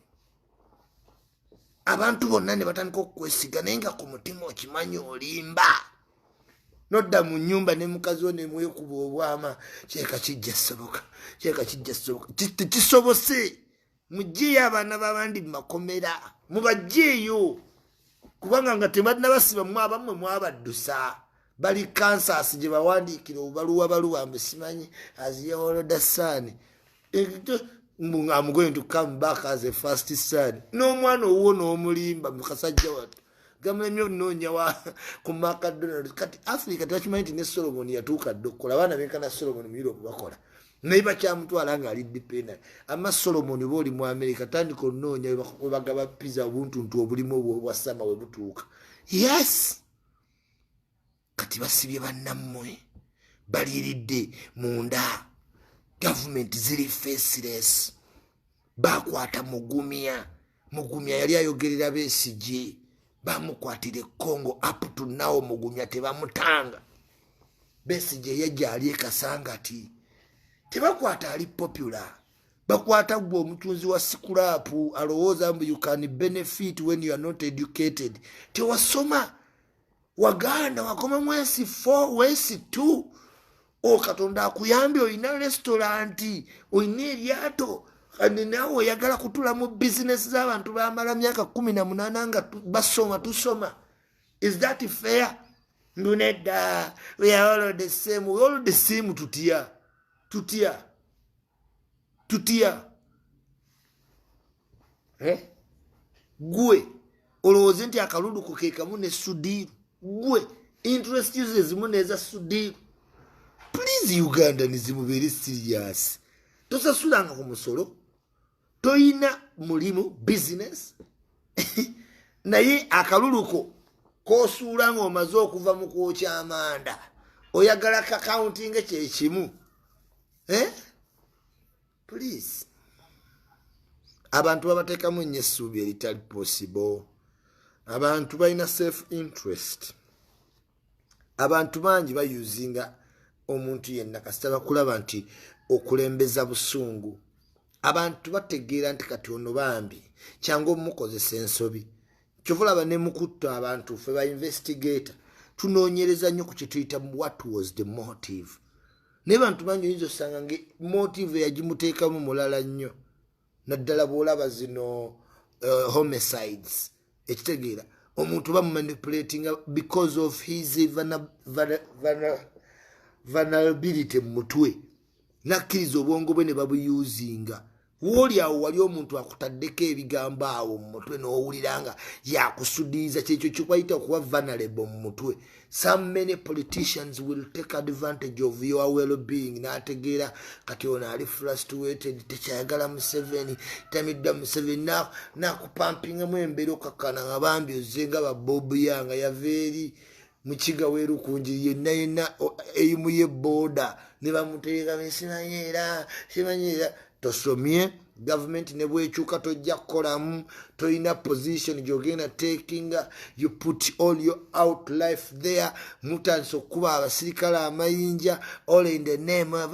Abantu bonna ne batandika okukwesiga, naye nga ku mutima okimanyi olimba. Nodda mu nnyumba ne mukazi wo ne mwekuba obwama, kyeka kijja soboka, kyeka kijja soboka, tekisobose. Mugyeyo abaana b'abandi mu makomera, mubagyeyo, kubanga nga tebannabasiba mmwe abammwe mwabaddusa. Bali Kansas gye bawandiikira obubaluwa baluwa mbu simanyi aziyewoloda saani. I'm going to come back as a first son. N'omwana owuwo n'omulimba, mukasajja wattu gamulemye onoonya wa ku McDonald. Kati Africa tebakimanyi nti ne Solomon yatuuka dda okukola. Abaana benkana Solomon mu Europe bakola, naye bakyamutwala ngaali dependent. Ama Solomon, oba oli mu America, tandika onoonya webagaba pizza, obuntuntu obulimu obwasama we butuuka. Yes, kati basibye bannammwe, baliiridde munda. Gavumenti ziri faceless. Bakwata Mugumya. Mugumya yali ayogerera Besigye, bamukwatira Ekongo. Up to now Mugumya tebamutanga. Besigye yajja ali ekasangati. Tebakwata ali popular, bakwata gwe omutunzi wa scrap alowooza mbu you can benefit when you are not educated. Tewasoma, waganda wakoma mu S4, S2. O Katonda akuyambye, olina restauranti, olina eryato, kandi naawe oyagala kutula mu bizinesi z'abantu bamala myaka 18 nga basoma. Tusoma. Is that fair? Ndunedda, we are all the same, we all the same. Tutya, tutya, tutya, eh? Gwe olowooze nti akalulu ko kekamu ne Sudiiru? Gwe interest ezimu neza Sudiiru? Please, Uganda nizimubeere serious. Tosasulanga ku musolo, toyina mulimu, business, naye akaluluko kosuula ngaomaze okuva mu kwokya amanda oyagala kakauntinga kyekimu, eh? Please, abantu babateekamu nnyo essuubi eritali possible. Abantu balina self interest. Abantu bangi bayuzinga omuntu yenna kasita bakulaba nti okulembeza busungu. Abantu bategeera nti kati ono bambi kyangu omukozesa ensobi. Kyova olaba ne mukutta abantu, fe ba investigator tunoonyereza nnyo ku kyetuyita what was the motive. Naye bantu bangi oyinza osanga nga motive eyagimuteekamu mulala nnyo, naddala bwolaba zino homicides. Ekitegeera omuntu bamumanipulatinga because of his vulnerability mu mutwe, nakkiriza obwongo bwe ne babuyuzinga. Wooli awo wali omuntu akutaddeko ebigambo awo mu mutwe n'owulira nga yakusudiiza. Kyekyo kikwayita okuba vulnerable mu mutwe. Some many politicians will take advantage of your well-being, n'ategeera kati ono ali frustrated, tekyayagala Museveni, tamiddwa Museveni, nakupampingamu embeera okakkana nga bambi ozze nga babobu yanga yava eri mukiga werukunjiri yenna yenna eyimu yeboda ne bamuteeka. Simanyi era, simanyi era tosomye. Gavumenti ne bwekyuka tojja kukolamu, tolina position gyogenda takinga. You put all your out life there. Mutandisa okukuba abasirikale amayinja, all in the name of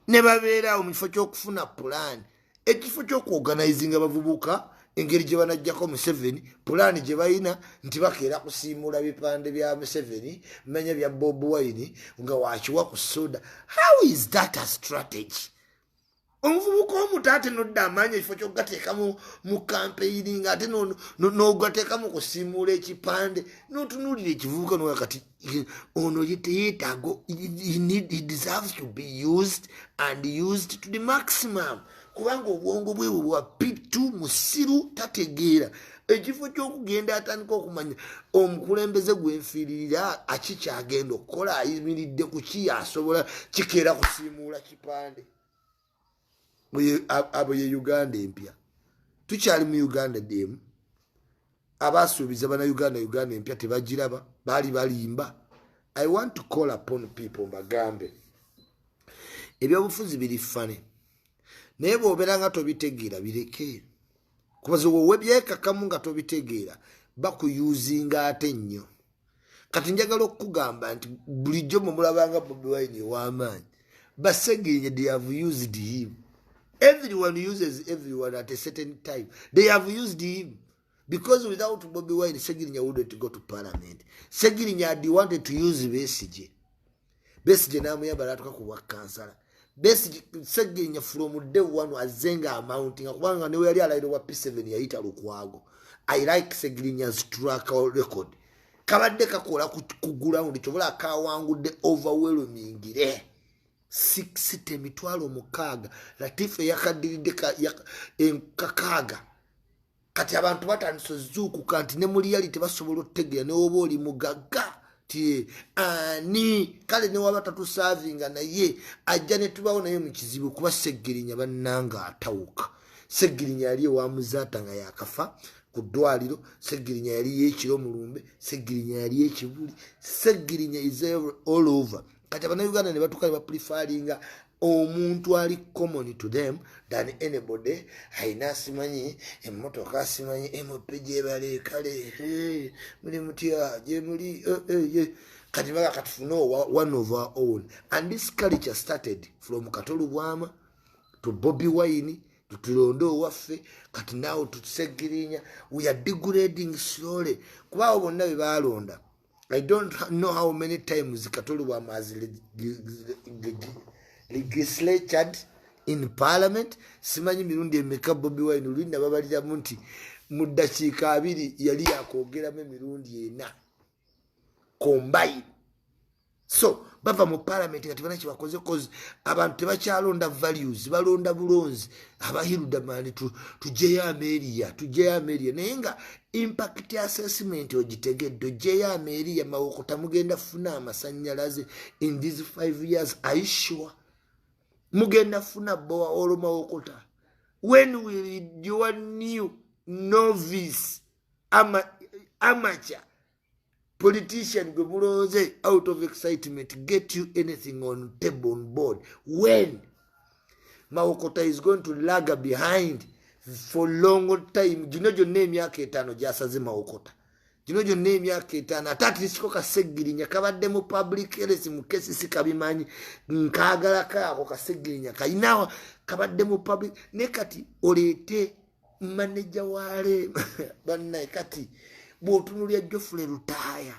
ne babeeraawo mu kifo ky'okufuna pulaani, ekifo ky'okuorganizinga abavubuka engeri gye banajjako Museveni. Pulaani gye balina nti bakeera kusiimuula bipande bya Museveni, manya bya Bob Wine nga wakiwa ku soda. How is that a strategy? Omuvubuka omuto ate nodda amaanyi ekifo kyokugateeka mu campaign nga ate nogateeka mu kusiimuula ekipande. Notunuulira ekivubuka noga kati ono teyeetaaga, he deserves to be used and used to the maximum, kubanga obwongo bwebwe bwa P2, musiru, tategeera. Ekifo kyokugenda atandika okumanya omukulembeze gwenfiiririra akikyagenda okukola, ayimiridde ku ki, asobola kikeera kusiimuula kipande. Abo ye Uganda empya. Tukyali mu Uganda demu. Abasuubiza Bannayuganda Uganda empya tebagiraba, baali balimba. I want to call upon people, mbagambe ebyobufuzi biri funny, naye bw'obeera nga tobitegeera bireke, kubaze wowe byekakamu nga tobitegeera bakuyuzinga ate nnyo. Kati njagala okukugamba nti bulijjo mumulabanga Bobi Wine ow'amaanyi, Basegenya, they have used him. Everyone uses everyone at a certain time. They have used him because without Bobi Wine, Segirinya wouldn't go to parliament. Segirinya had wanted to use Besigye. Besigye n'amuyamba n'atuuka ku bwa kansala. Besigye, Segirinya from day one azenga amounting, kubanga newe yali alayira wa P7 yayita Lukwago. I like Segirinya's track record. Kabadde kakola ku ground, kyobola kawangudde overwhelmingly 60 60,000. Latifu yakaddiridde 6. Kati abantu batandise ozuukuka nti ne mu reality basobola okutegeera newoba oli mugagga ti ani kale newaba tatusaavinga, naye ajja ne tubawo naye mu kizibu, kuba Seggirinya bannanga atawuka. Seggirinya yali ewamuzaata nga yakafa ku ddwaliro. Seggirinya yali yekiro mulumbe. Seggirinya yali ekibuli. Seggirinya is all over. Kati Abannayuganda ne batuuka ne bapreferringa omuntu ali common to them than anybody ayina simanyi emmotoka, simanyi MP gyebale. Kale muli mutya gyemuli? Eh, eh, kati baga katufune one of our own, and this culture started from Kato Lubwama to Bobi Wine. Tutulonde owaffe. Kati naawe tuseggirinya, we are degrading slowly, kubaawo bonna be balonda. I don't know how many times Kato Lubwama has legislatured in parliament. Simanyi mirundi emeka Bobi Wine olulina babaliramu nti mu ddakiika 20 yali yakwogeramu emirundi ena combine. So bava mu parliament nga tebana kyebakoze, cause abantu tebakyalonda values, balonda bulonzi. Abahirudamani, tugyeyo ameria, tugyeyo ameria, naye nga impact assessment ogitegedde? Ogyeyo ameria Mawokota, mugenda funa amasanyalaze in these 5 years? Are you sure mugenda funa borehole Mawokota? When will your new novice amateur politician gwe mulonze out of excitement get you anything on table, on board? When Mawokota is going to lag behind for long time. Gino gyonna emyaka 5 gyasaze Mawokota, gino gyonna emyaka 5, ate atirisiko Kaseggirinya kabadde mu public health mu kesisi kabimanyi nkaagalako ako Kaseggirinya kalinawo kabadde mu public. Naye kati oleete maneja wale bannaye. Kati bw'otunulya Geoffrey Lutaaya,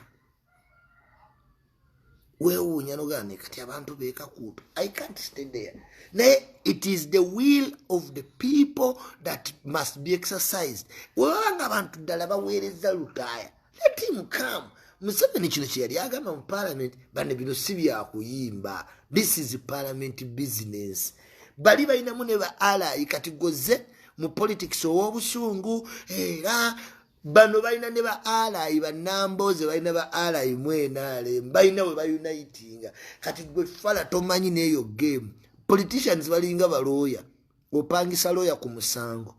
weewuunya nogane kati abantu beekakuuta. I can't stay there, naye it is the will of the people that must be exercised. Webaba nga abantu ddala baweereza Lutaaya, let him come. Museveni kino kye yali agamba mu parliament, bane bino si byakuyimba, this is parliament business. Bali balinamu ne ba ally. Kati goze mu politics ow'obusungu, era bano balina ne ba ally, banamboze balina ba ally mwenaale, balina we baunitinga. Kati gwe fala tomanyi neeyo game. Politicians balinga balooya, opangisa looya ku musango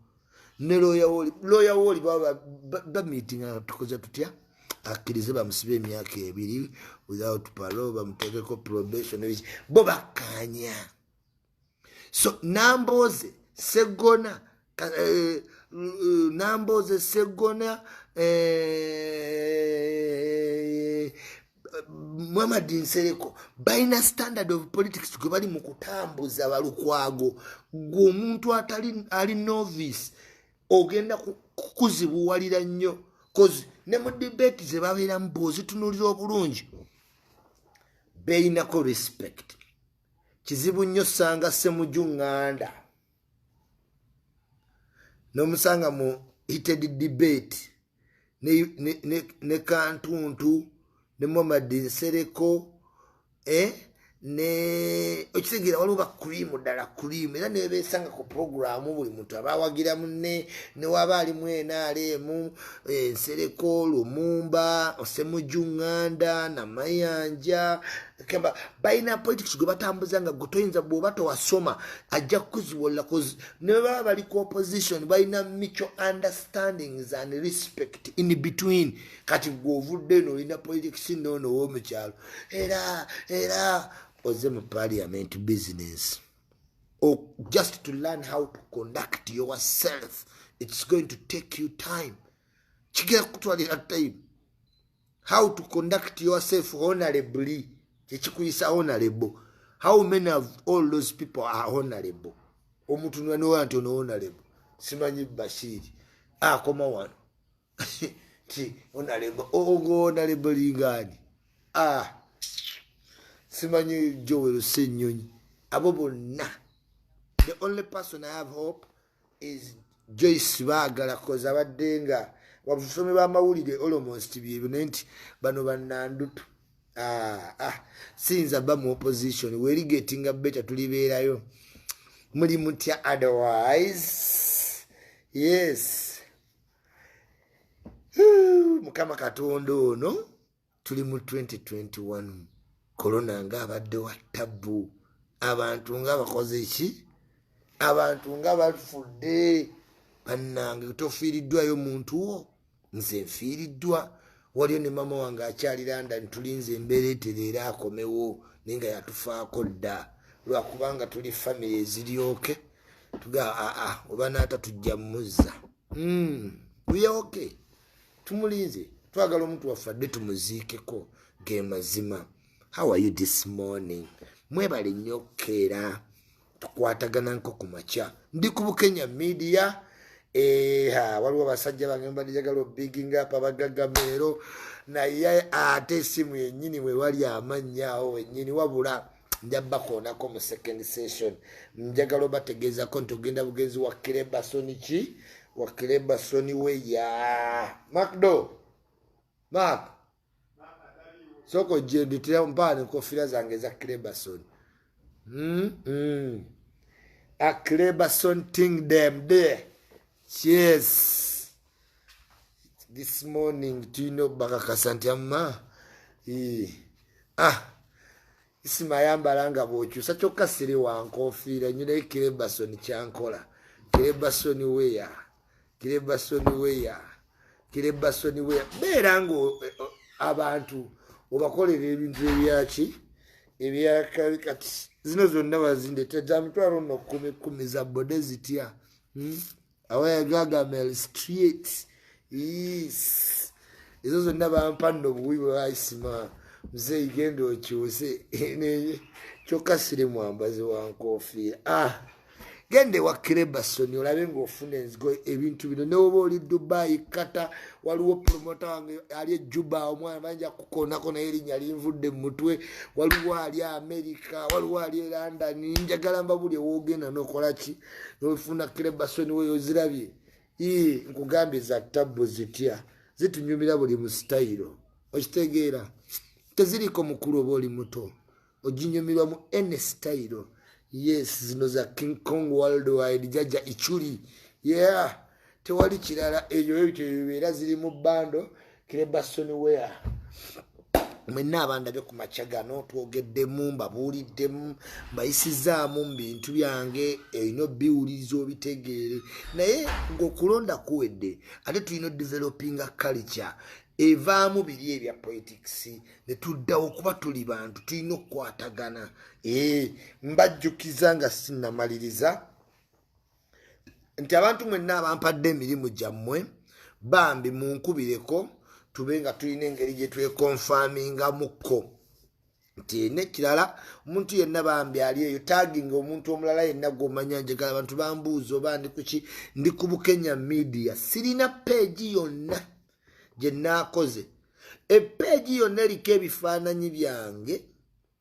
ne looya wooli baba bameetinga, tukoze tutya akkirize bamusibe emyaka 2 without parole, bamuteekeko probation, bo bakkaanya. So Namboze, Segona, Namboze, Segona, Muhammad Nsereko balina standard of politics gwe bali mu kutambuza. Balukwago, gwe omuntu atali ali novice ogenda kuzibuwalira nnyo, cause ne mu debate ze babeeramu bw'ozitunuulira obulungi beeyinako respect. Kizibu nnyo sanga Semuju Ŋŋanda n'omusanga mu heated debate ne Kantuntu ne Muhammad Nsereko, eh? Ne okitegeera waliwo bakurimu ddala kurimu, era nebesanga ku programu buli muntu aba awagira munne, newaba alimu NRM, Nsereko, Lumumba, Semuju Ŋŋanda Namayanja, kamba balina politics gwe batambuza nga gwe toyinza. Bw'oba towasoma ajja kukuziwolla, cause ne baba bali ku opposition balina mutual understandings and respect in between. Kati gwe ovudde eno olina politics noono ow'omukyalo, era oze mu parliament business or just to learn how to conduct yourself, it's going to take you time. Kigenda kukutwalira time how to conduct yourself honorably. Kyekikuyisa honorable. How many of all those people are honorable? Omuntu nowa nti ono honorable, simanyi Bashiri akoma wano ti honorable, ogo honorable lingani, ah, simanyi Joel Senyonyi, abo bonna. The only person I have hope is Joyce Bagala, cause abadde nga Babusomi b'amawulire almost byebyo, naye nti bano bannandutu. Ah, ah, siyinza ba mu opposition. We're getting better, tulibeerayo. Muli mutya otherwise? Yes, Mukama Katonda ono, tuli mu 2021. Korona nga abadde wa tabbu, abantu nga bakoze ki, abantu nga bafudde. Bannange, tofiiriddwayo muntu wo? Nze nfiiriddwa. Waliyo ne mama wange akyali London, tulinze embeera etereera akomewo, naye nga yatufaako dda, lwakubanga tuli family eziryoke tuga aa oba naata tujja muzza. Uyoke tumulinze, twagala omuntu waffe adde tumuziikeko, ge mazima. How are you this morning? Mwebale nnyo okukeera tukwatagana nko ku makya. Ndi ku Bukenya Media. Eha, waliwo abasajja bange mbadde njagala obiginga up abagagameero, naye ate esimu yennyini we wali amannya awo wennyini, wabula nja bakoonako mu second session. Njagala obategeezako nti ogenda bugenzi wa Kirebasoni, ki wa Kirebasoni weya Macdo Mark, sooka ojje ndetera mpaana enkofiira zange eza Kirebasoni. A Kirebason ting them there. Cheers. This morning tulina okubakakasa nti amma ah, isimayambala nga bwokyusa kyokka siri wankofiira nyo, naye Kirebason kyankola. Kirebason weya, Kirebason weya, Kirebason weya. Beera nga abantu obakolera ebintu ebyaki ebyakabi. Kati zino zonna bazindete za mitwalo nno kumi kumi za bode zitya, Awaya Gagamel Street. Yes, ezo zonna bampa nno buwi bwe bayisima. Muzeeyi, genda okyuse, kyokka siri mwambazi wa nkofiira. Ah, genda ewa Kirebasoni olabe ngaofuna enzigo ebintu bino, newoba oli Dubai kata waliwo promota wange ali ejuba, omwana banja kukonako, naye erinnya linvudde mu mutwe. Waliwo ali America, waliwo ali e London. Njagala mba buli ewogenda nokolaki nofuna Kirebasoni weyo. Zirabye, nkugambye za tabbu zitya, zitunyumira buli mu sitayiro. Okitegeera, teziriko mukulu oba oli muto, oginyumirwa mu any style. Yes, zino za King Kong Worldwide, Jaja Ichuli. Yeah, tewali kirala, ebyo ebyo bibeera ziri mu bando. Kirebasoni wear. Mwenna abandabye ku makya gano, twogeddemu, mbabuuliddemu, mbayisizaamu mu bintu byange, erina obiwuliriza obitegeere. Naye ng'okulonda kuwedde, ate tulina odevelopinga culture evaamu biri ebya politics ne tuddawo, kuba tuli bantu, tulina okukwatagana. Mbajjukiza nga sinnamaliriza nti abantu mwenna abampadde emirimu gyammwe, bambi munkubireko, tube nga tulina engeri gye twekonfamingamukko nti nekirala omuntu yenna bambi ali eyo taginga omuntu omulala yenna gwomanya. Njagala abantu bambuuza oba ndi kuki. Ndi ku Bukenya Media. Sirina page yonna gye naakoze. Epage yonna eriko ebifaananyi byange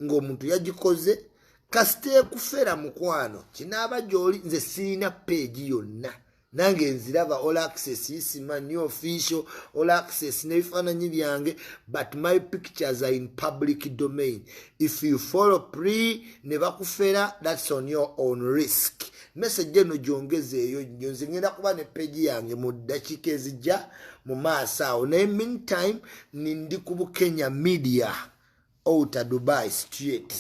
ng'omuntu yagikoze, kasita ekufera mukwano kinaaba gy'oli. Nze sirina page yonna, nange nziraba All Access, Isima New Official, All Access n'ebifaananyi byange, but my pictures are in public domain. If you follow pre ne bakufera, that's on your own risk. Message eno gyongezeeyo nnyo. Nze ngenda kuba ne page yange mu ddakiika ezijja mu maaso awo, naye meantime nindi ku Bukenya Media, outer Dubai Street.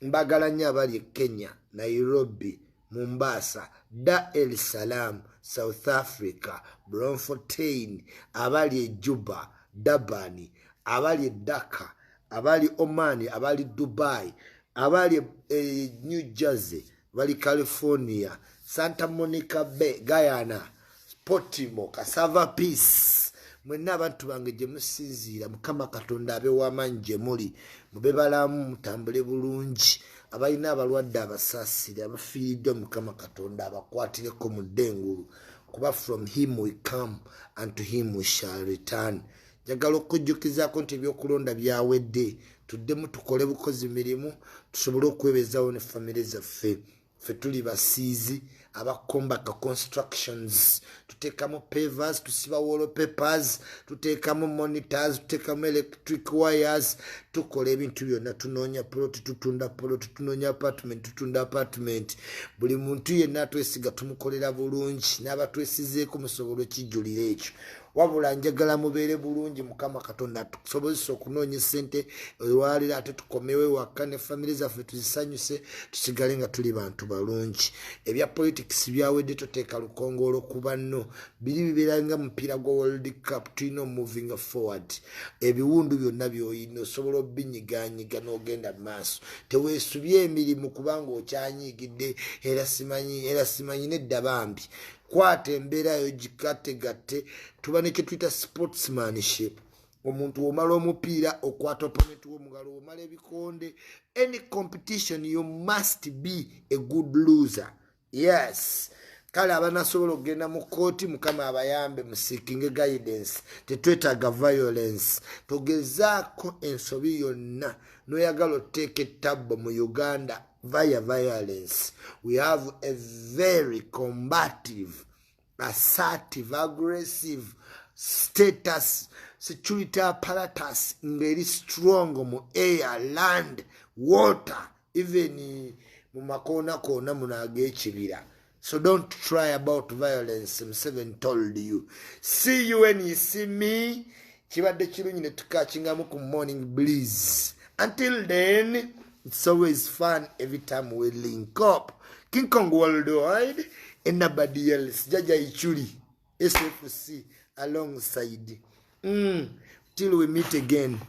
Mbagala nnyo abali e Kenya, Nairobi, Mombasa, Dar es Salaam, South Africa, Bloemfontein, abali e Juba, Durban, abali e Dhaka, abali Oman, abali Dubai, abali e New Jersey, bali California, Santa Monica Bay, Guyana, Portimo, Cassava Peace. Mwenna abantu bange gye musinziira, Mukama Katonda abe w'amaanyi gye muli, mube balamu, mutambule bulungi. Abalina abalwadde abasaasire, abafiiriddwa Mukama Katonda abakwatireko mudde engulu, kuba from him we come and to him we shall return. Njagala okujjukizaako nti ebyokulonda byawedde, tuddemu tukole bukozi mirimu tusobole okwebezawo ne famire zaffe. Ffe tuli basiizi abakombaka constructions. Tuteekamu pavers, tusiba wall papers, tuteekamu monitors, tuteekamu electric wires, tukola ebintu byonna. Tunoonya poloti, tutunda poloti, tunoonya apartment, tutunda apartment. Buli muntu yenna atwesiga tumukolera bulungi, n'abatwesizeeko musobola okijjulira ekyo. Wabula njagala mubeere bulungi. Mukama Katonda atusobozesa okunoonya esente olwaliro, ate tukomewo ewaka ne famire zaffe tuzisanyuse, tusigale nga tuli bantu balungi. Ebya politics byawedde. Toteeka lukongoolo ku banno. Biri bibeera nga mupiira gwa World Cup. Tulina omoving forward. Ebiwundu byonna byoyina osobola obinyiganyiga n'ogenda mu maaso. Teweesubye emirimu kubanga okyanyiigidde, era simanyi, era simanyi. Nedda bambi, kwata embeerayo gikategatte. Tuba nekyetuyita sportsmanship. Omuntu omala omupiira, okwata opponent womugalo, omala ebikonde. Any competition, you must be a good loser. Yes, kale abanasobola okugenda mu kooti, Mukama abayambe, museekinge guidance. Tetwetaaga violence. Togezaako ensobi yonna noyagala oteeka ettabbo mu Uganda via violence. We have a very combative, assertive, aggressive status security apparatus ng'eri strong mu air, land, water, even mu makoona koona muno ag'ekibira. So don't try about violence. Museveni told you. See you when you see me. Kibadde kirungi ne tukakingamu ku Morning Breeze. Until then, it's always fun every time we link up. King Kong worldwide and nobody else. Jaja Ichuli SFC alongside. Till we meet again.